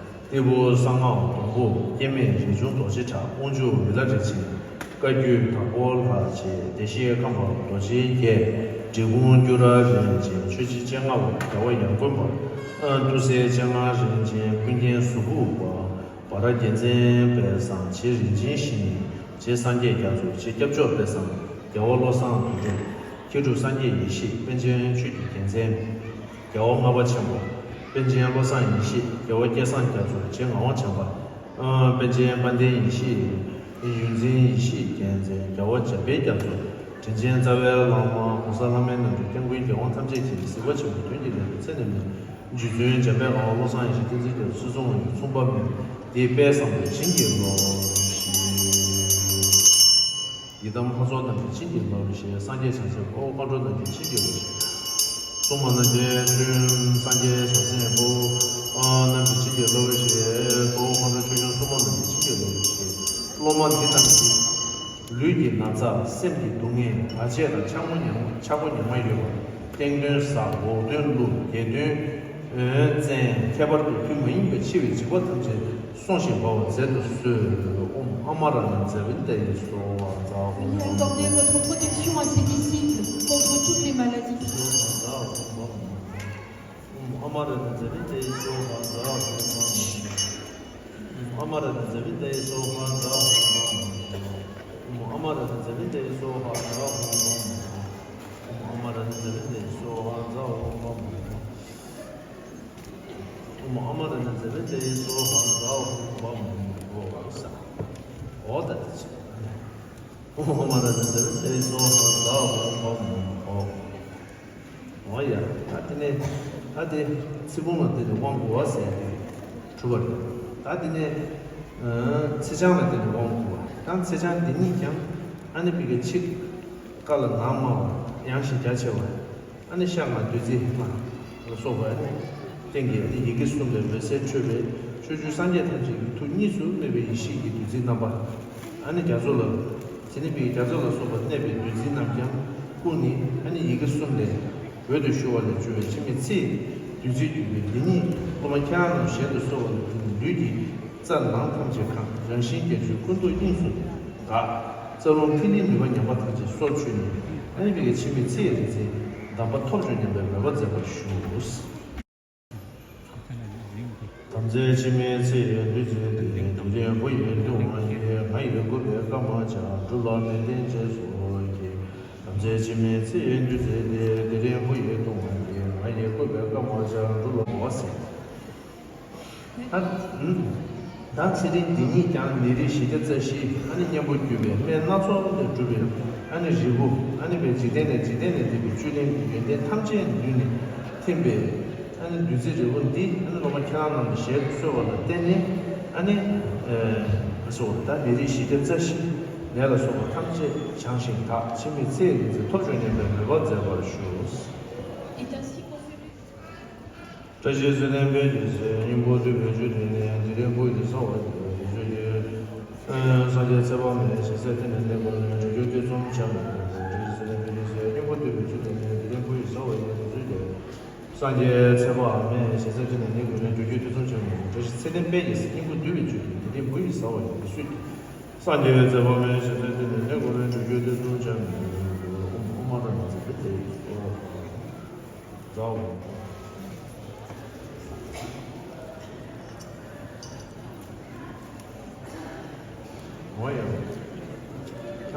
ཏི་ཕུ་གསང་སྔགས་སྡོང་པོ་སྐྱེ་མེད་རས་ཆུང་རྡོ་རྗེ་གྲགས། དབང་ཕྱུག་མི་ལ་རས་ཆེན། བཀའ་བརྒྱུད་དྭགས་པོ་ལྷ་རྗེ། བདེ་གཤེགས་ཁམས་པ་རྡོ་རྗེ་རྒྱལ། འབྲི་གུང་སྐྱུ་ར་རིན་ཆེན། ཆོས་རྗེ་སྤྱན་སྔ་བ། རྒྱལ་བ་ཡར་དགོན་པ། ཨ་ཏུ་སེ་སྤྱན་སྔ་རིན་ཆེན། ཀུན་མཁྱེན་གཟུ་བོ་པ། བ་ར་རྒྱལ་མཚན་དཔལ་བཟང་། རྗེ་རིན་ཆེན་ཞི་གནས། རྗེ་སངས་རྒྱས་རྒྱ་མཚོ། རྗེ་སྐྱབས་མཆོག་དཔལ་བཟང་། རྒྱལ་བ་བློ་བཟང་དོན་གྲུབ། མཁས་གྲུབ་སངས་རྒྱས་ཡེ་ཤེས། པཎ་ཆེན་ཆོས་ཀྱི་རྒྱལ་མཚན། རྒྱལ་བ་ལྔ་པ་ཆེན་པོ། པཎ་ཆེན་བློ་བཟང་ཡེ་ཤེས། རྒྱལ་བ་སྐལ་བཟང་རྒྱ་མཚོ། རྗེ་ངག་དབང་བྱམས་པ། ཨ་པཎ་ཆེན་དཔལ་ལྡན་ཡེ་ཤེས། ཡོངས་འཛིན་ཡེ་ཤེས་རྒྱལ་མཚན། རྒྱལ་བ་འཇམ་དཔལ་རྒྱ་མཚོ། དྲིན་ཅན་རྩ་བའི་བླ་མ་༸གོང་ས་བླ་མའི་རྣམ་གྲོལ་སྐྱབས་མགོན་རྒྱལ་དབང་ཐམས་ཅད་མཁྱེན་པའི་གཟིགས་པ་ཆེན་པོ་དོན་གྱི་ལས་རིགས་ཚད་ལས་མེད། རྗེ་བཙུན་འཇམ་དཔལ་དབང་བློ་བཟང་ཡེ་ཤེས་བསྟན་འཛིན་རྒྱ་མཚོ་ཚུལ་ཁྲིམས་དབང་ཕྱུག་མཚུངས་པ་མེད་པ། དེའི་དཔལ་བཟང་པོའི་བྱིན་གྱིས་རློབས་ཤིག་ཡི་དམ་ལྷ་ཚོགས་རྣམས་ཀྱི་བྱིན་གྱིས་རློབས་ཤིག་སངས་རྒྱས་བྱང་སེམས་དཔའ་བོ་མཁའ་འགྲོ་རྣམས་ཀྱི་བྱིན་གྱིས་རློབས་ཤིག་སྲུང་མ་རྣམས་ཀྱི་བྱིན། སངས་རྒྱས་བྱང་སེམས་དཔའ་བོ་རྣམས་ཀྱི་བྱིན་གྱིས་རློབས་ཤིག་དཔའ་བོ་མཁའ་འགྲོ་ཆོས་སྐྱོང་སྲུང་མ་རྣམས་ཀྱི་བྱིན་གྱིས་རློབས་ཤིག་སློབ་མ་འདི་རྣམས་ཀྱི་ལུས་ཀྱི་ན་ཚ། སེམས་ཀྱི་སྡུག་བསྔལ། བར་ཆད་དང་ཆག་སྒོ་ཉམས། ཆག་སྒོ་ཉམས་མྱོང་ཡོད་པ། སྟེང་གདོན་གཟའ། འོག་གདོན་ཀླུ། བརྒྱད་གདོན་བཙན། ཁྱད་པར་དུ་དུས་མ་ཡིན་པའི་འཆི་བའི་འཇིགས་པ་ཐམས་ཅད་སྲུངས་ཤིང་སྦ་བར་མཛད་དུ་གསོལ། ཨོཾ་ཨ་མ་ར་ཏ་ཛེ་བི་ཏ་ཡེ་སྭཱ་ཧཱ། ཛཿ་ཧཱུྃ། Veuillez accorder votre protection à ses disciples contre toutes les maladies. ཨོཾ་ཨ་མ་ར་ཏ་ཛེ་བི་ཏ་ཡེ་སྭཱ་ཧཱ། ཛཿ་ཧཱུྃ། ཨོཾ་ཨ་མ་ར་ཏ་ཛེ་བི་ཏ་ཡེ་སྭཱ་ཧཱ། ཛཿ་ཧཱུྃ། ཨོཾ་ཨ་མ་ར་ཏ་ཛེ་བི་ཏ་ཡེ་སྭཱ་ཧཱ། ཛཿ་ཧཱུྃ། ཨོཾ་ཨ་མ་ར་ཏ་ཛེ་བི་ཏ་ཡེ་སྭཱ་ཧཱ། ཛཿ་ཧཱུྃ། ཨ་མ་ར་ན་ཛ་བེ་ཏེ་སྭཱ་ཧཱ་ཛ་ཧོ་བ་མོ་ཧོ་ས། འོ་ད་དེ་ཆེ། ཨ་མ་ར་ན་ཛ་བེ་ཏེ་སྭཱ་ཧཱ་ཛ་ཧོ་བ་མོ་ཧོ། འོ་ཡ། ད་དེ་ནས་ད་དེ་ཚེ་བུམ་ལ་བརྟེན་ནས་དབང་བསྐུར་བ་ཟེར་ཏེ་གྲུབ་པ་རེད། ད་དེ་ནས་ཚེ་ཆང་ལ་བརྟེན་ནས་དབང་བསྐུར་བ། ད་ཚེ་ཆང་འདི་ཉིད་ཀྱང་ཨ་ནི་ཕ་གི་ཕྱི་ཀ་ལ་ནང་དམར་བ། ཡང་ཞིང་རྒྱ་ཆེ་བ། ཨ་ནི་ཤ་ལྔ་བདུད་རྩི་ལ་སོགས་པ་ཨ་ནི་སྟེང་གི་ཨ་ནི་ཡི་གེ་གསུམ་ལས་འོད་ཟེར་འཕྲོས་པའི་ཕྱོགས་བཅུའི་སངས་རྒྱས་ཐམས་ཅད་ཀྱི་ཐུགས་གཉིས་སུ་མེད་པའི་ཡེ་ཤེས་ཀྱི་བདུད་རྩིའི་རྣམ་པ། ཨ་ནི་རྒྱ་མཚོ་ལ། དེ་ནི་ཕ་གི་རྒྱ་མཚོ་ལ་སོགས་པ་གནས་པའི་བདུད་རྩི་རྣམས་ཀྱང་བཀུག་ནས་ཨ་ནི་ཡི་གེ་གསུམ་ལས་འོད་དུ་ཤར་བ་ལས་བྱུང་བའི་འཆི་མེད་ཚེའི་བདུད་རྩིས་བསྡུས་པའི་འདི་ཉིད་སློབ་མ་ཁྱེད་རང་རྣམས་ཞལ་དུ་གསོལ་བ་ལ་བརྟེན་ནས་ལུས་ཀྱི་རྩ་ནང་ཐམས་ཅད་གང་། རང་བཞིན་རྒྱ་མཚོའི་ཀུན་རྟོག་དབྱིངས་སུ་འགག། རྩ་རླུང་ཐིག་ལེའི་ནུས་པ་ཉམས་པ་ཐམས་ཅད་སོར་ཆུད་ནས་ཨ་ནི་ཕ་གི་འཆི་མེད་ཚེ་ཡི་རིག་འཛིན་དམ་པ་ཐོབ་བྱུང་སྙམ་པའི་མོས་པ་མཛད་པར་ཞུ། དམ་རྫས་འཆི་མེད་ཚེ་ཡི་བདུད་རྩི་འདི། དེ་རིང་བུ་ཡི་བཏུང་བ་ཡིས། ང་ཡི་བཀུར་པའི་བཀའ་མ་བཅག། སྒྲུབ་ལ་མི་བརྟེན་ཅེས་སོགས་ཀྱིས། དམ་རྫས་འཆི་མེད་ཚེ་ཡི་བདུད་རྩི་འདི། དེ་རིང་བུ་ཡི་བཏུང་བ་ཡིས། ང་ཡི་བཀུར་པའི་བཀའ་མ་བཅག། སྒྲུབ་ལ་འོ་ཟེར། ད་ད་ཚེ་རིང་འདི་ཉིད་ཀྱང་ནད་རིགས་བཞི་བརྒྱ་རྩ་བཞི་ཨ་ནི་གཉེན་པོ་བརྒྱུད་པའི་སྨན་སྣ་ཚོགས་ལས་གྲུབ་པའི་ཨ་ནི་རིལ་བུ། ཨ་ནི་ཕ་གི་འཇིག་རྟེན་ནས་འཇིག་རྟེན་ལས་འདས་པའི་བཅུད་ལེན་གྱི་ཡོན་ཏན་ཐམས་ཅད་བསྡུས་ནས་ཐིམ་པའི་ཨ་ནི་བདུད་རྩི་རིལ་བུ་འདི་ཨ་ནི་སློབ་མ་ཁྱེད་རང་རྣམས་ལ་ཞལ་དུ་གསོལ་བ་ལ་བརྟེན་ནས་ཨ་ནི་ཨེ་སོ་ད་ནད་རིགས་བཞི་བརྒྱ་རྩ་བཞི་ནད་ལ་སོགས་པ་ཐམས་ཅད་བྱང་ཞིང་དག། འཆི་མེད་ཚེ་ཡི་རིག་འཛིན་ཐོབ་བྱུང་སྙམ་པའི་མོས་པ་མཛད་པར་ཞུ། བཀྲ་ཤིས་སུ་ལྡན་པའི་རྒྱལ་སྲས་སྙིང་པོ་བདུད་བེ་ཅོན་འདི་ནི། དེ་རིང་བུ་ཡི་ཟ་བ་ཡིན། དེ་ཚུལ་གྱིས་སངས་རྒྱས་ཚེ་དཔག་མེད་ཞལ་ཟས་སྟེང་ནས་ནི་གོ་ནས་བྱང་ཆུབ་ཐེ་ཚོམ་བྱ་མི་དགོས། བཀྲ་ཤིས་སུ་ལྡན་པའི་རྒྱལ་སྲས་སྙིང་པོ་བདུད་བེ་ཅོན་འདི་ནི། དེ་རིང་བུ་ཡི་ཟ་བ་ཡིན། དེ་ཚུལ་གྱིས་སངས་རྒྱས་ཚེ་དཔག་མེད་ཞལ་ཟས་སྟེང་ནས་ནི་གོ་ནས་བྱང་ཆུབ་ཐེ་ཚོམ་བྱ་མི་དགོས། བཀྲ་ཤིས་ཚེ་བརྟན་དཔལ་གྱི་སྲས་སྙིང་པོ་བདུད་བེ་ཅོན་འདི་ནི། དེ་རིང་བུ་ཡི་ཟ་བ་ཡིན། དེ་ཚུལ་གྱིས་སངས་རྒྱས་ཚེ་དཔག་མེད་ཞལ་ཟས་སྟེང་ནས་ནི་གོ་ནས་བྱང་ཆུབ་ཐེ་ཚོམ་བྱ་མི་དགོས། ཨོཾ་ཨཱཿཧཱུྃ་ཨཱཿཧཱུྃ་ཨཱཿཧཱུྃ། ཛ་འོ། འོ་ཡ། ད་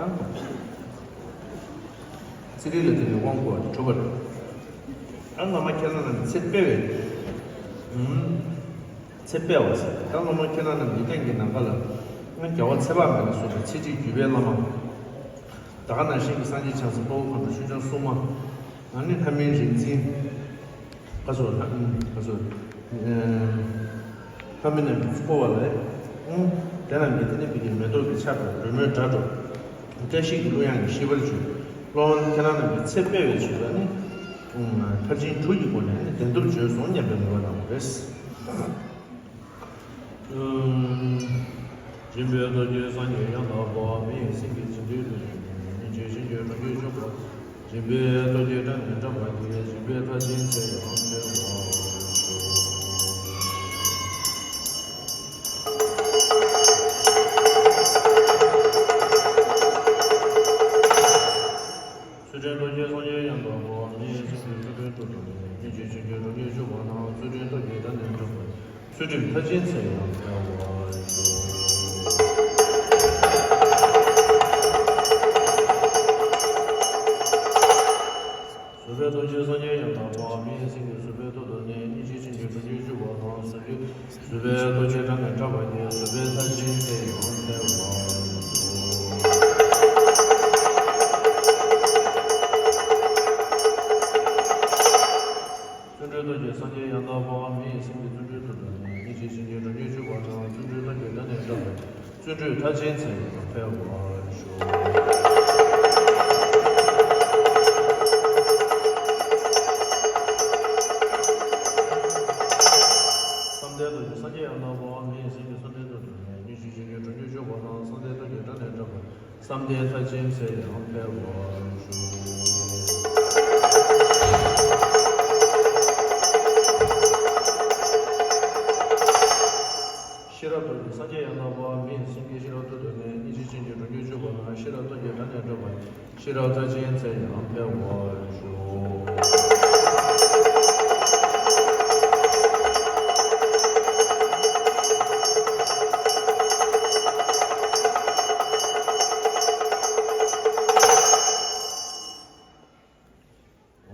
ཚེ་རིལ་ལ་བརྟེན་ནས་དབང་བསྐུར་བ་གྲུབ་པ་རེད། ཨ་སློབ་མ་ཁྱེད་རང་རྣམས་ཚེ་སྤེལ་བའི་ཨུམ། ཚེ་སྤེལ་བ་ཟེར། ད་སློབ་མ་ཁྱེད་རང་རྣམས་འཇིག་རྟེན་གྱི་ནམ་མཁའ་ལ་རྒྱལ་བ་ཚེ་དཔག་མེད་ལ་སོགས་པའི་ཚེ་ཁྲིད་བརྒྱུད་པའི་བླ་མ། ད་ག་ནང་བཞིན་གྱི་སངས་རྒྱས་བྱང་སེམས་དཔའ་བོ་མཁའ་འགྲོ་ཆོས་སྐྱོང་སྲུང་མ། ཨ་ནི་ལྷ་མིའི་རིག་འཛིན། ཁ་སོ་ལྷ་ཁ་སོ། ལྷ་མི་རྣམས་ཀྱིས་བསྐོར་བ་ལས། ཨང་། དེ་རྣམས་ཀྱིས་དེ་ནི་ཕ་གི་མེ་ཏོག་གི་ཆར་འདྲ། རོལ་མོའི་སྒྲ་སྒྲོག། བཀྲ་ཤིས་ཀྱི་གླུ་དབྱངས་ཀྱིས་ཤིས་པར་བྱོས། སློབ་དཔོན་ཁྱེད་རང་རྣམས་ཀྱི་ཚེ་སྤེལ་བའི་ཆེད་དུ་ནི། ཨང་། ཕར་ཕྱིན་དྲུག་གི་སྒོ་ནས་ནི་བདེན་སྟོབས་བྱོན་སོང་སྙམ་པའི་མོས་པ་གནང་བ་རེད། སྦྱིན་པའི་སྟོབས་ཀྱིས་སངས་རྒྱས་ཡང་དག་པ། མི་ཡི་སེམས་ཀྱི་འཛིན་པའི་ལུས། སྙིང་རྗེ་ཆེན་པོས་གྲོང་ཁྱེར་སྐྱོབ་པ། སྦྱིན་པའི་སྟོབས་ཀྱིས་དགྲ་ནི་བསྒྲལ་བར་བགྱི། སྦྱིན་པའི་མཐར་ཕྱིན་ཚེ་ཡང་འཕེལ་བར་ཤོག། ཚུལ་ཁྲིམས་སྟོབས་ཀྱིས་སངས་རྒྱས་ཡང་དག་པ། མི་ཡི་སེམས་ཀྱི་ཚུལ་ཁྲིམས་སྟོབས་དང་ལྡན། སྙིང་རྗེ་ཆེན་པོས་གྲོང་ཁྱེར་སྐྱོབ་པ་དང་། ཚུལ་ཁྲིམས་སྟོབས་ཀྱིས་དགྲ་ནི་བསྒྲལ་བར། ཚུལ་ཁྲིམས་མཐར་ཕྱིན་ཚེ་ཡང་འཕེལ་བར་ཤོག། བཟོད་པའི་སྟོབས་ཀྱིས་སངས་རྒྱས་ཡང་དག་པ། མི་ཡི་སེམས་ཀྱི་བཟོད་པའི་སྟོབས་དང་ལྡན། སྙིང་རྗེ་ཆེན་པོས་གྲོང་ཁྱེར་སྐྱོབ་པ་དང་། བཟོད་པའི་བཟོད་པའི་སྟོབས་ཀྱིས་དགྲ་ནི་བསྒྲལ་བར་བགྱི། བཟོད་པའི་མཐར་ཕྱིན་ཚེ་ཡང་འཕེལ་བར་ཤོག། བརྩོན་འགྲུས་སྟོབས་ཀྱིས་སངས་རྒྱས་ཡང་དག་པ། མི་ཡི་སེམས་ཀྱི་བརྩོན་འགྲུས་སྟོབས་དང་ལྡན། སྙིང་རྗེ་ཆེན་པོས་གྲོང་ཁྱེར་སྐྱོབ་པ་དང་། བརྩོན་འགྲུས་སྟོབས་ཀྱིས་དགྲ་ནི་བསྒྲལ་བར། བརྩོན་འགྲུས་མཐར་ཕྱིན་ཚེ་ཡང་འཕེལ་བར་ཤོག། བསམ་གཏན་སྟོབས་ཀྱིས་སངས་རྒྱས་ཡང་དག་པ། མི་ཡི་སེམས་ཀྱི་བསམ་གཏན་སྟོབས་དང་ལྡན། སྙིང་རྗེ་ཆེན་པོས་གྲོང་ཁྱེར་སྐྱོབ་པ་དང་། བསམ་གཏན་སྟོབས་ཀྱིས་དགྲ་ནི་བསྒྲལ་བར། བསམ་གཏན་མཐར་ཕྱིན་ཚེ་ཡང་འཕེལ་བར་ཤོག། ཤེས་རབ་སྟོབས་ཀྱིས་སངས་རྒྱས་ཡང་དག་པ། མི་ཡི་སེམས་ཀྱི་ཤེས་རབ་སྟོབས་དང་ལྡན། སྙིང་རྗེ་ཆེན་པོས་གྲོང་ཁྱེར་སྐྱོབ་པ་དང་། ཤེས་རབ་སྟོབས་ཀྱིས་དགྲ་ནི་བསྒྲལ་བར། ཤེས་རབ་མཐར་ཕྱིན་ཚེ་ཡང་འཕེལ་བར་ཤོག།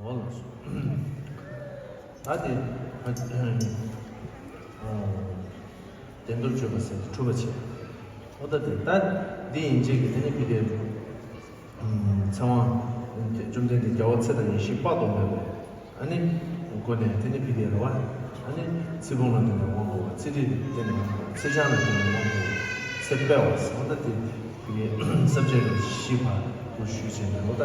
འོ་ལགས་སོ། ད་དེ། ད་དེ། བདེ་འགྲོར་བརྗོད་པ་ཟེར་ཏེ་གྲུབ་པ་བྱས། འོ་ད་དེ་ད་འདི་ཡན་ཆད་ཀྱི་དེ་ནི་ཕི་གའི་ཚེ་དབང་བཅོམ་ལྡན་འདས་རྒྱལ་བ་ཚེ་དང་ཡེ་ཤེས་དཔག་ཏུ་མེད་པ། ཨ་ནི་སྒོ་ནས་དེ་ནི་ཕི་གའི་རེད་བ། ཨ་ནི་ཚེ་བུམ་ལ་བརྟེན་ནས་དབང་བསྐུར་བ། ཚེ་རིལ་ལ་བརྟེན་ནས་དབང་བསྐུར་བ། ཚེ་ཆང་ལ་བརྟེན་ནས་དབང་བསྐུར་བ། ཚེ་དཔལ་བ་ཟེར་བ་ད་དེ་ཕི་གའི་ས་བཅད་ལ་བཞི་པ་དུ་ཞུས་བྱས་ནས་འོ་ད།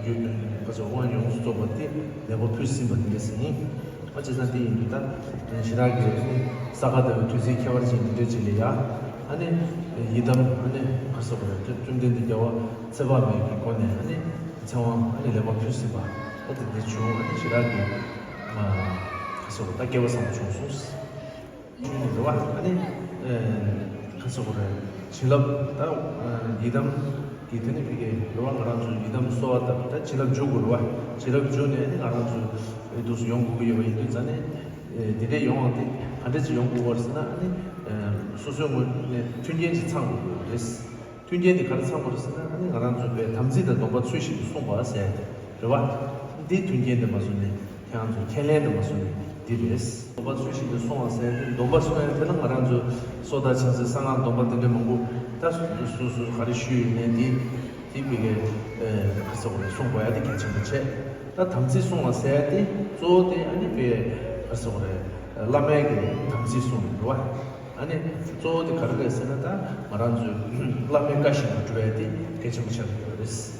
ཡོད་པ་ཚོ་དབང་ཡོངས་སུ་རྫོགས་པ་དེ་ལེགས་པར་ཕུལ་ཟིན་པ་དེ་འདྲ་ཟིན་ཡིན། ཨ་བྱས་ཙང་དེ་ཡིན་དུས་ད་ཞེ་དྲག་གི་ས་ག་ཟླ་བའི་དུས་ཚིགས་ཁྱད་པར་ཅན་འདི་འདྲ་ཅིག་ལ་ཡ། ཨ་ནི་ཡི་དམ་ཨ་ནི་ག་ཟེར་དགོས་རེད། བཅོམ་ལྡན་འདས་རྒྱལ་བ་ཚེ་དཔག་མེད་ཀྱི་སྒོ་ནས་ཨ་ནི་ཚེ་དབང་ཨ་ནི་ལེགས་པར་ཕུལ་ཟིན་པ་ཨ་དེ་འདྲ་བྱུང་། ཨ་ནི་ཞེ་དྲག་གི་ག་ཟེར་དགོས། ད་སྐལ་བ་བཟང་པོ་བྱུང་སོང་། རེད་བ། ཨ་ནི་ཨ་ག་ཟེར་དགོས་རེད། བྱིན་རླབས་ད་ཨ་ཡི་དམ་གྱི་དེ་ནི་ཕི་གའི་རེད་བ། ང་རང་ཚོ་ཡི་དམ་གསོལ་བ་བཏབ། ད་བྱིན་རླབས་འཇུག་དགོས་རེད་བ། བྱིན་རླབས་འཇུག་ནས་ཨ་ནི་ང་རང་ཚོ་འདུག་སེ་ཡོང་དགོས་ཀྱི་ཡོད་པ་ཡིན་དུས་ཙང་ནས། ཨ་དེ་འདྲ་ཡོང་བ་དེ་ག་འདྲ་ཅིག་ཡོང་དགོས་པ་རེད་ཟེར་ན། ཨ་ནི་ཨ་སོ་སོའི་ངོས་ནས་མཐུན་རྐྱེན་ཅིག་ཚང་དགོས་ཀྱི་རེད། མཐུན་རྐྱེན་དེ་ག་རེ་ཚང་དགོས་རེད་ཟེར་ན། ཨ་ནི་ང་རང་ཚོ་པའི་དམ་ཚིག་དང་སྡོམ་པ་ཚུལ་བཞིན་དུ་སྲུང་བ་ཟེར་རེད་བ། འདིའི་མཐུན་རྐྱེན་དེ་མ་བཟུང་ནས་ཁྱེད་རང་ཚོ་ཁས་ལེན་དེ་མ་བཟུང་ནས་འདི་རེད། སྡོམ་པ་ཚུལ་བཞིན་དུ་སྲུང་བ་ཟེར་ཏེ། སྡོམ་པ་སྲུང་ཡ་དེ་ལ་ང་རང་ཚོ་སོ་ཐར་ཕྱག་འཚལ་གསང་སྔགས་སྡོམ་པ་དེ་འདྲ་མང་པོ་ད་སོ་སོ་ག་རེ་ཞུས་ཡོད་ནའི་འདི་དེ་ཕི་གའི་ཨ་ག་ཟེར་དགོས་རེད། སྲུང་དགོས་ཡ་དེ་གལ་ཆེན་པོ་བྱས། ད་དམ་ཚིག་སྲུང་བ་ཟེར་ཡ་དེ་གཙོ་བོ་དེ་ཨ་ནི་པའི་ག་ཟེར་དགོས་རེད། བླ་མའི་གི་དམ་ཚིག་སྲུང་དགོས་རེད་བ། ཨ་ནི་གཙོ་བོ་དེ་ག་རེ་རེད་ཟེར་ན། ད་ང་རང་ཚོས་བླ་མའི་བཀའ་བཞིན་དུ་སྒྲུབ་ཡ་དེ་གལ་ཆེན་པོ་ཆགས་ཀྱི་ཡོད་རེད།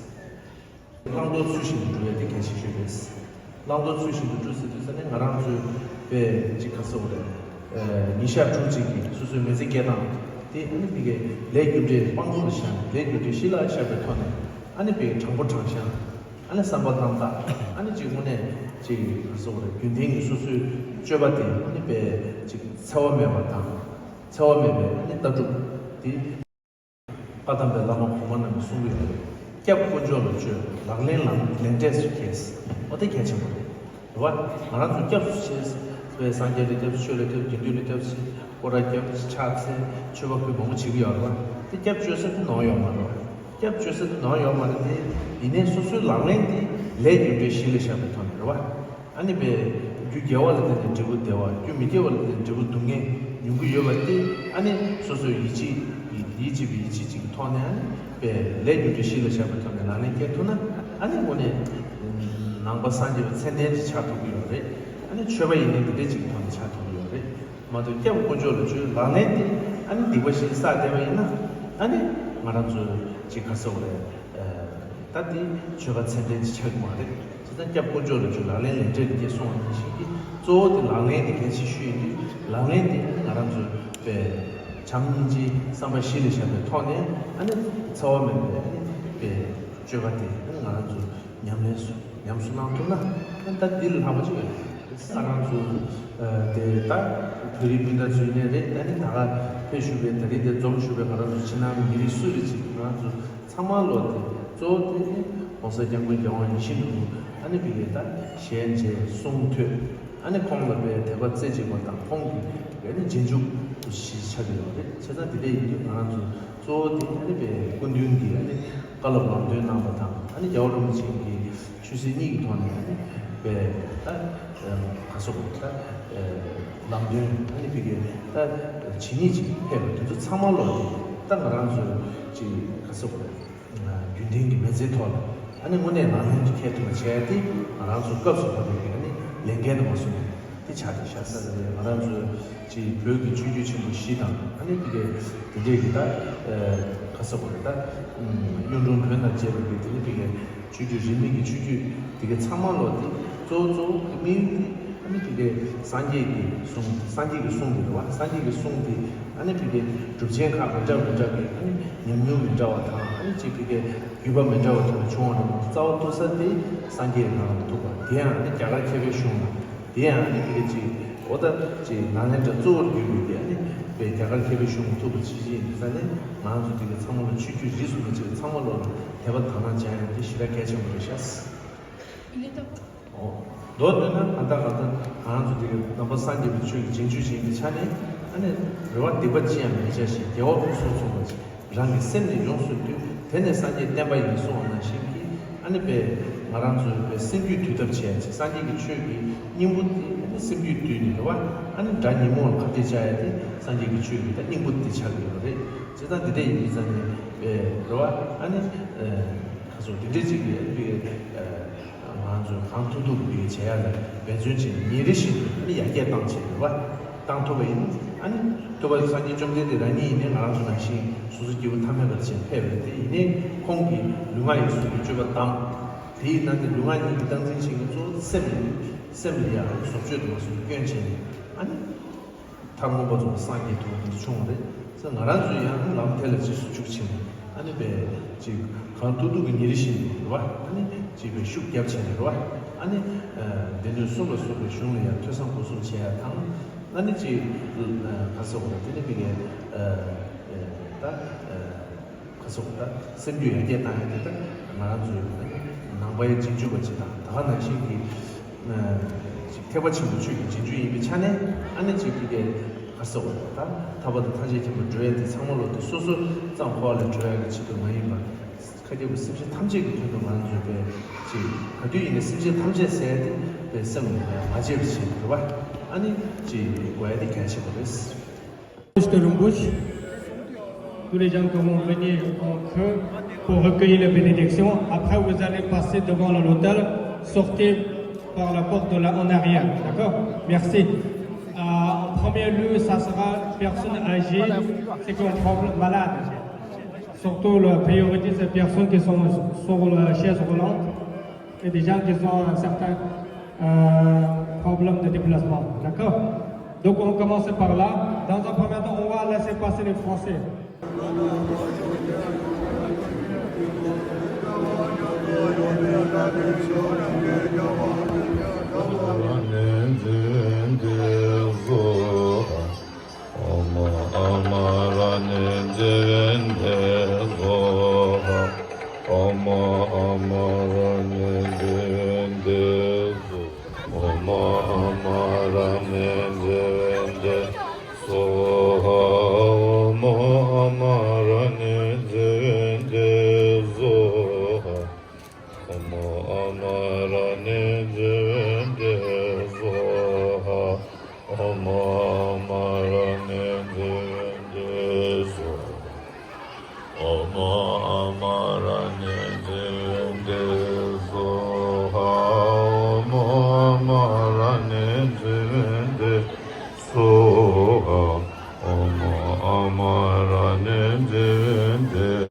བླང་དོར་ཚུལ་བཞིན་དུ་སྒྲུབ་ཡ་དེ་གལ་ཆེ་ཤོས་རེད། བླང་དོར་ཚུལ་བཞིན་དུ་སྒྲུབ་ཟེར་དུས་ཙ་ནས་ང་རང་ཚོའི་པའི་ཅིག་ག་ཟེར་དགོས་རེད། ཨ་ཉིན་ཞག་དྲུག་ཅིག་གི་སོ་སོའི་མི་ཚེ་སྐྱེལ་སྟངས་དེ་ཨ་ནི་ཕི་གའི་ལས་རྒྱུ་འབྲས་དཔང་པོ་ལ་བཞག་ནས། ལས་རྒྱུ་འབྲས་གཞི་ལ་བཞག་པའི་ཐོག་ནས་ཨ་ནི་ཕི་གའི་དྲང་པོ་དྲང་བཞག་ཨ་ནི་བསམ་པ་རྣམ་དག་ཨ་ནི་ཅིག་དངོས་གནས་ཅིག་ག་ཟེར་དགོས་རེད། རྒྱུན་ལྡན་གྱི་སོ་སོའི་སྤྱོད་པ་དེ་ཨ་ནི་པའི་ཅིག་འཚེ་བ་མེད་པ་དང་། འཚེ་བ་མེད་པའི་ཨ་ནི་ལྟ་གྲུབ་དེ། བཀའ་གདམས་པའི་བླ་མ་གོང་མ་རྣམས་ཀྱིས་གསུངས་ཀྱི་ཡོད་རེད། སྐྱབས་དཀོན་མཆོག་ལ་བཅོལ། ལག་ལེན་ལ་ལེན་འབྲས་སུ་གྱེས། འོ་དེ་གལ་ཆེན་པོ་རེད། རེད་བ། ང་རང་ཚོ་སྐྱབས་སུ་མཆི་བའི་སངས་རྒྱས་ལ་སྐྱབས་སུ་མཆི། ཆོས་ལ་སྐྱབས་སུ་མཆི། དགེ་འདུན་ལ་སྐྱབས་སུ་མཆི། སྐོར་ར་རྒྱབ་ཕྱག་འཚལ། མཆོད་པ་ཕུལ། མང་པོ་བྱེད་ཀྱི་ཡོད་རེད་བ། དེ་སྐྱབས་བཅོལ་ས་དེ་ནོར་ཡོད་མ་རེད་བ། སྐྱབས་བཅོལ་ས་དེ་ནོར་ཡོད་མ་རེད་དེ། ཡིན་ནའི་སོ་སོའི་ལག་ལེན་དེ་ལས་རྒྱུ་འབྲས་གཞི་ལ་བཞག་པའི་ཐོག་ནས་རེད་བ། ཨ་ནི་པའི་རྒྱུ་དགེ་བ་ལ་བརྟེན་ནས་འབྲས་བུ་བདེ་བ། རྒྱུ་མི་དགེ་བ་ལ་བརྟེན་ནས་འབྲས་བུ་སྡུག་བསྔལ་མྱོང་གི་ཡོད་པ་དེ། ཨ་ནི་སོ་སོའི་ཡིད་ཆེས་ཡིད་ཆེས་པའི་ཡིད་ཆེས་ཅིག་གི་ཐོག་ནས། ཨ་ནི་པའི་ལས་རྒྱུ་འབྲས་གཞི་ལ་བཞག་པའི་ཐོག་ནས་ལག་ལེན་འཁྱེར་ཐུབ་ན། ཨ་ནི་དངོས་གནས་ནང་པ་སངས་རྒྱས་པའི་མཚན་ལྡན་ཅིག་ཆགས་ཐུབ་ཀྱི་ཡོད་རེད། ཨ་ནི་ཆོས་པ་ཡིན་ནའི་འདི་འདྲ་ཅིག་གི་ཐོག་ནས་ཆགས་ཐུབ་ཀྱི་ཡོད་རེད། མ་གཏོགས་སྐྱབས་དཀོན་མཆོག་ལ་བཅོལ། ལག་ལེན་དེ་ཨ་ནི་སྡིག་པ་བཞིན་བསགས་བསྡད་པ་ཡིན་ན། ཨ་ནི་ང་རང་ཚོ་ཅིག་ག་ཟེར་དགོས་རེད། ད་དེ་ཆོས་པ་མཚན་ལྡན་ཅིག་ཆགས་ཀྱི་མ་རེད། བྱས་ཙང་སྐྱབས་དཀོན་མཆོག་ལ་བཅོལ། ལག་ལེན་ལས་འབྲས་ལ་སྐྱེས་གསུངས་པ་ནང་བཞིན་གྱི། གཙོ་བོ་དེ་ལག་ལེན་དེ་གལ་ཆེ་ཤོས་ཡིན་དུས། ལག་ལེན་དེ་ཨ་ནི་ང་རང་ཚོ་པའི་བྱམས་སྙིང་རྗེའི་བསམ་པ་གཞི་ལ་བཞག་པའི་ཐོག་ནས། ཨ་ནི་འཚེ་བ་མེད་པའི་ཨ་ནི་པའི་སྤྱོད་པ་དེ་ཨ་ནི་ང་རང་ཚོ་ཉམས་ལེན་སུ་ཉམས་སུ་བླང་ཐུབ་ན། ཨ་ནི་ད་འདི་ལས་ལྷག་པ་ཅིག་ཡོད་མ་རེད། ང་རང་ཚོ་ཨ་དེ་ད་བོད་རིགས་སྤུན་ཟླ་ཚོ་ཡིན་ནའི་རེད། ཨ་ནི་ད་ག་ཕེབས་བཞུགས་པའི་ད་རིང་དེ་འཛོམས་བཞུགས་པའི་ང་རང་ཚོ་ཕྱི་ནང་གི་མི་རིགས་སུ་རེད་ཅིག་ང་རང་ཚོ་ཚང་མ་ལོ་དེ་གཙོ་བོ་དེ་ནི་༸གོང་ས་༸སྐྱབས་མགོན་རྒྱལ་དབང་ཡིད་བཞིན་ནོར་བུ། ཨ་ནི་ཕ་གིའི་ད་ཞལ་མཇལ་གསུང་ཐོས། ཨ་ནི་ཁོང་ལ་པའི་དད་པ་རྩེ་གཅིག་པ་དང་། ཁོང་གི་ཨ་ནི་རྗེས་འཇུག་ཏུ་གཞི་ཆགས་ཀྱི་ཡོད་རེད། བྱས་ཙང་དེ་འདྲ་ཡིན་དུས་ང་རང་ཚོ་གཙོ་བོ་དེ་ཨ་ནི་པའི་སྐུ་མདུན་གྱི་ཨ་ནི་བཀའ་སློབ་ལམ་སྟོན་གནང་བ་དང་། ཨ་ནི་རྒྱལ་བ་རིན་པོ་ཆེ་གི་ཆོས་སྲིད་གཉིས་ཀྱི་ཐོག་ནས་ཨ་ནི་པའི་ད་ག་ཟེར་དགོས་རེད། ད་ལམ་སྟོན་ཨ་ནི་ཕ་གིའི་ད་ཇི་སྙེད་ཅིག་ཕེབས་པ་དེ་ཚོ་ཚང་མ་ལོ་དེ་ད་ང་རང་ཚོའི་ཅིག་ག་ཟེར་དགོས་རེད། རྒྱུན་ལྡན་གྱི་མི་ཚེའི་ཐོག་ལ་ཨ་ནི་དངོས་གནས་ལག་ལེན་དུ་འཁེལ་ཐུབ་པ་བྱས་ཏེ། ང་རང་ཚོ་སྐབས་སུ་བབས་པའི་ཨ་ནི་ལས་འགན་དུ་མ་བཟུང་ནས་དེ་ཆགས་ཏེ་བཞག་ས་རེད། ང་རང་ཚོ་ཅིག་བོད་ཀྱི་ཆོས་བརྒྱུད་ཆེན་པོ་བཞི་དང་། ཨ་ནི་ཕ་གིའི་དེ་འདྲས་ཀྱི་ད་ག་ཟེར་དགོས་རེད། ད་གཡུང་དྲུང་བོན་དང་བཅས་པའི་གི་དེ་ནི་ཕ་གིའི་ཆོས་བརྒྱུད་རིས་མེད་ཀྱི་ཆོས་བརྒྱུད་དེ་གའི་ཚང་མ་ལོ་དེ་གཙོ་བོ་གཙོ་བོ་གི་དམིགས་ཡུལ་དེ། ཨ་ནི་ཕ་གིའི་སངས་རྒྱས་ཀྱི་གསུང་། སངས་རྒྱས་ཀྱི་གསུང་དེ་རེད་བ། སངས་རྒྱས་ཀྱི་གསུང་དེ་ཨ་ནི་ཕ་གིའི་གྲུབ་ཆེན་ཁག་མི་འདྲ་མི་འདྲ་གི་ཨ་ནི་ཉམས་མྱོང་མི་འདྲ་བ་དང་། ཨ་ནི་ཅིག་ཕ་གིའི་བརྒྱུད་པ་མི་འདྲ་བ་དེ་ལ་བྱུང་བ་རེད་མ་གཏོགས། རྩ་བ་ཐུག་ས་དེ་སངས་རྒྱས་ནང་ལ་ཐུག་པ། དེ་ཡང་ཨ་ནི་རྒྱ་གར་མཁས་པའི་གཞུང་ལ། དེ་ཡང་ཨ་ནི་ཕ་གིའི་ཅིག་འོ་ད་ཅིག་ནཱ་ལེནྡྲ་གཙོ་བོར་གྱུར་པའི་དེ་ཨ་ནི་པའི་རྒྱ་གར་མཁས་པའི་གཞུང་ལ་ཐུག་པ་ཅིག་ཅིག་ཡིན་དུས་ཙ་ནས། ང་རང་ཚོ་དེ་གའི་ཚང་མ་ལ་ཆོས་བརྒྱུད་རིས་སུ་མ་ཆད་པ་ཚང་མ་ལོ་ལ་དད་པ་དག་སྣང་བྱ་ཡ་དེ་ཞེ་དྲག་གལ་ཆེན་པོ་རེད་ཤག་ཨོ། མདོར་བསྡུས་ན་ད་ལྟ་ག་ད་ང་རང་ཚོ་འདི་གའི་ནང་པ་སངས་རྒྱས་པའི་ཆོས་ཀྱི་རྗེས་འཇུག་ཅིག་ཡིན་པའི་ཆ་ནས། ཨ་ནི་རེ་བ་སྡིག་པ་ཅི་ཡང་མི་བྱ་ཞིང་། དགེ་བ་ཕུན་སུམ་ཚོགས་པར་རང་གི་སེམས་ནི་ཡོངས་སུ་འདུལ། དེ་ནི་སངས་རྒྱས་བསྟན་པ་ཡིན་གསུངས་པ་ནང་བཞིན་གྱི། ཨ་ནི་པའི་ ང་རང་ཚོའི་བའི་སེམས་རྒྱུད་འདུལ་ཐབས་བྱས་ཅིག་སངས་རྒྱས་ཀྱི་ཆོས་ཀྱི་སྙིང་པོ་དེ་ནི་སེམས་རྒྱུད་འདུལ་ནི་རེད་བ། ཨ་ནི་དགྲ་ཉོན་མོངས་ལ་ཁ་གཏད་བཅག་ཡ་དེ་སངས་རྒྱས་ཀྱི་ཆོས་ཀྱི་ད་སྙིང་པོ་དེ་ཆགས་ཀྱི་ཡོད་རེད། བྱས་ཙང་འདི་འདྲ་ཡིན་དུས་ཙང་ནས་བའི་རེད་བ། ཨ་ནི་ཁ་སོ་འདི་འདྲ་ཅིག་ཡོད་པའི། ང་ཚོས་གང་ཐུབ་ཐུབ་ཀྱིས་བྱེད་ཡ་ལ་འབད་བརྩོན་བྱས་ནས་ཉིན་རེ་བཞིན་དུ་ཨ་ནི་ཡར་རྒྱས་བཏང་བྱས་རེད་བ། བཏང་ཐུབ་པ་ཡིན། ཨ་ནི་ཐུབ་པ་སངས་རྒྱས་བཅོམ་ལྡན་འདས་རང་ཉིད་ཡིན་ནའི་ང་རང་ཚོ་ནང་བཞིན་སོ་སོ་སྐྱེ་བོ་ཐ་མལ་པ་ཅིག་ཕེབས་པ་དེ་ཡིན་ནའི་ཁོང་གིས་ལུས་ངག་ཡིད་གསུམ་གྱི་སྤྱོད་པ་བསྡམས། དེ་ཡིན་ན་དེ་ལུས་ངག་གཉིས་ཀྱི་སྟངས་འཛིན་བྱེད་མཁན་གཙོ་བོ་སེམས་ཡིན། སེམས་ལ་ཡང་བཟོ་བཅོས་དང་སོགས་སྐྱོན་བྱས་ནས་ཨ་ནི། མཐར་མངོན་པར་རྫོགས་པའི་སངས་རྒྱས་ཐོབ་པ་དེ་འདྲ་བྱུང་བ་རེད། ཟེར་ང་རང་ཚོས་ཡང་ལམ་དེ་ལ་རྗེས་སུ་འཇུག་བྱས་ནས་ཨ་ནི་བས་ཅིག་གང་ཐུབ་ཐུབ་ཀྱི་ཉིན་རེ་བཞིན་དུ་རེད་བ། ཨ་ནི་ཅིག་བས་ཤུགས་རྒྱབ་བྱས་ནས་རེད་བ། ཨ་ནི་སྡེ་སྣོད་གསུམ་ལ་སོགས་པའི་གཞུང་ལ་ཡང་ཐོས་བསམ་སྒོམ་གསུམ་བྱས་ཡ་དང་། ཨ་ནི་ཅིག་ག་ཟེར་བ་རེད། དེ་ནི་མི་གའི་ད། ཁ་སོགས་ད་སེམས་རྒྱུད་ཡར་རྒྱས་བཏང་ཡ་དེ་ད་ང་རང་ཚོའི་ནང་པའི་རྗེས་འཇུག་པ་ཅིག་དང་ད་ག་ནང་བཞིན་གྱི་ཅིག་ཐེག་པ་ཆེན་པོ་ཆོས་ཀྱི་རྗེས་འཇུག་ཡིན་པའི་ཆ་ནས་ཨ་ནི་ཅིག་གི་གེ་ཁ་སོགས་ད་ཐར་པ་དང་ཐམས་ཅད་མཁྱེན་པར་འགྲོ་ཡ་དེ་ཚང་མ་ལོ་དེ་སོ་སོ་ཙམ་འཁོར་བ་ལས་གྲོལ་ཡ་གི་ཆེད་དུ་མ་ཡིན་པར་ཁ་ཁྱེར་བ་སེམས་ཅན་ཐམས་ཅད་ཀྱི་དོན་དུ་ང་རང་ཚོས་པའི་ཅིག་ག་དུས་ཡིན་ན་སེམས་ཅན་ཐམས་ཅད་ཟེར་ཡ་དེ་པའི་སེམས་ལ་མ་བརྗེད་པ་བྱེད་དགོས་པ་ཨ་ནི་ཅིག་དགོས་ཡ་དེ་གལ་ཆེན་པོ་རེད། Rinpoche, tous les gens qui vont venir en queue pour recueillir la bénédiction. Après, vous allez passer devant l'autel, sortez par la porte de là en arrière. D'accord ? Merci. Euh, en premier lieu, ça sera personnes âgées, ceux qui ont problème, malades. Surtout, la priorité, c'est les personnes qui sont sur la chaise roulante. Et des gens qui ont un certain euh, problème de déplacement. D'accord ? Donc on commence par là. Dans un premier temps, on va laisser passer les Français. ཨོཾ་ཨ་མ་ར་ཎི་ཙི་ཝན་ཏེ་སྭཱ་ཧཱ། ཨོཾ་ཨ་མ་ར་ཎི་ཙི་ཝན་ཏེ་སྭཱ་ཧཱ། ཨོཾ་ཨ་མ་ར་ཎི་ཙི་ཝན་ཏེ་སྭཱ་ཧཱ། ཨོཾ་ཨ་མ་ར་ཎི་ཙི་ཝན་ཏེ་སྭཱ་ཧཱ། ཨོཾ་ཨ་མ་ར་ཎི་ཙི་ཝན་ཏེ་སྭཱ་ཧཱ། ཨོཾ་ཨ་མ་ར་ཎི་ཙི་ཝན་ཏེ་སྭཱ་ཧཱ། ཨོཾ་ཨ་མ་ར་ཎི་ཙི་ཝན་ཏེ་སྭཱ་ཧཱ། ཨོཾ་ཨ་མ་ར་ཎི་ཙི་ཝན་ཏེ་སྭཱ་ཧཱ། ཨོཾ་ཨ་མ་ར་ཎི་ཙི་ཝན་ཏེ།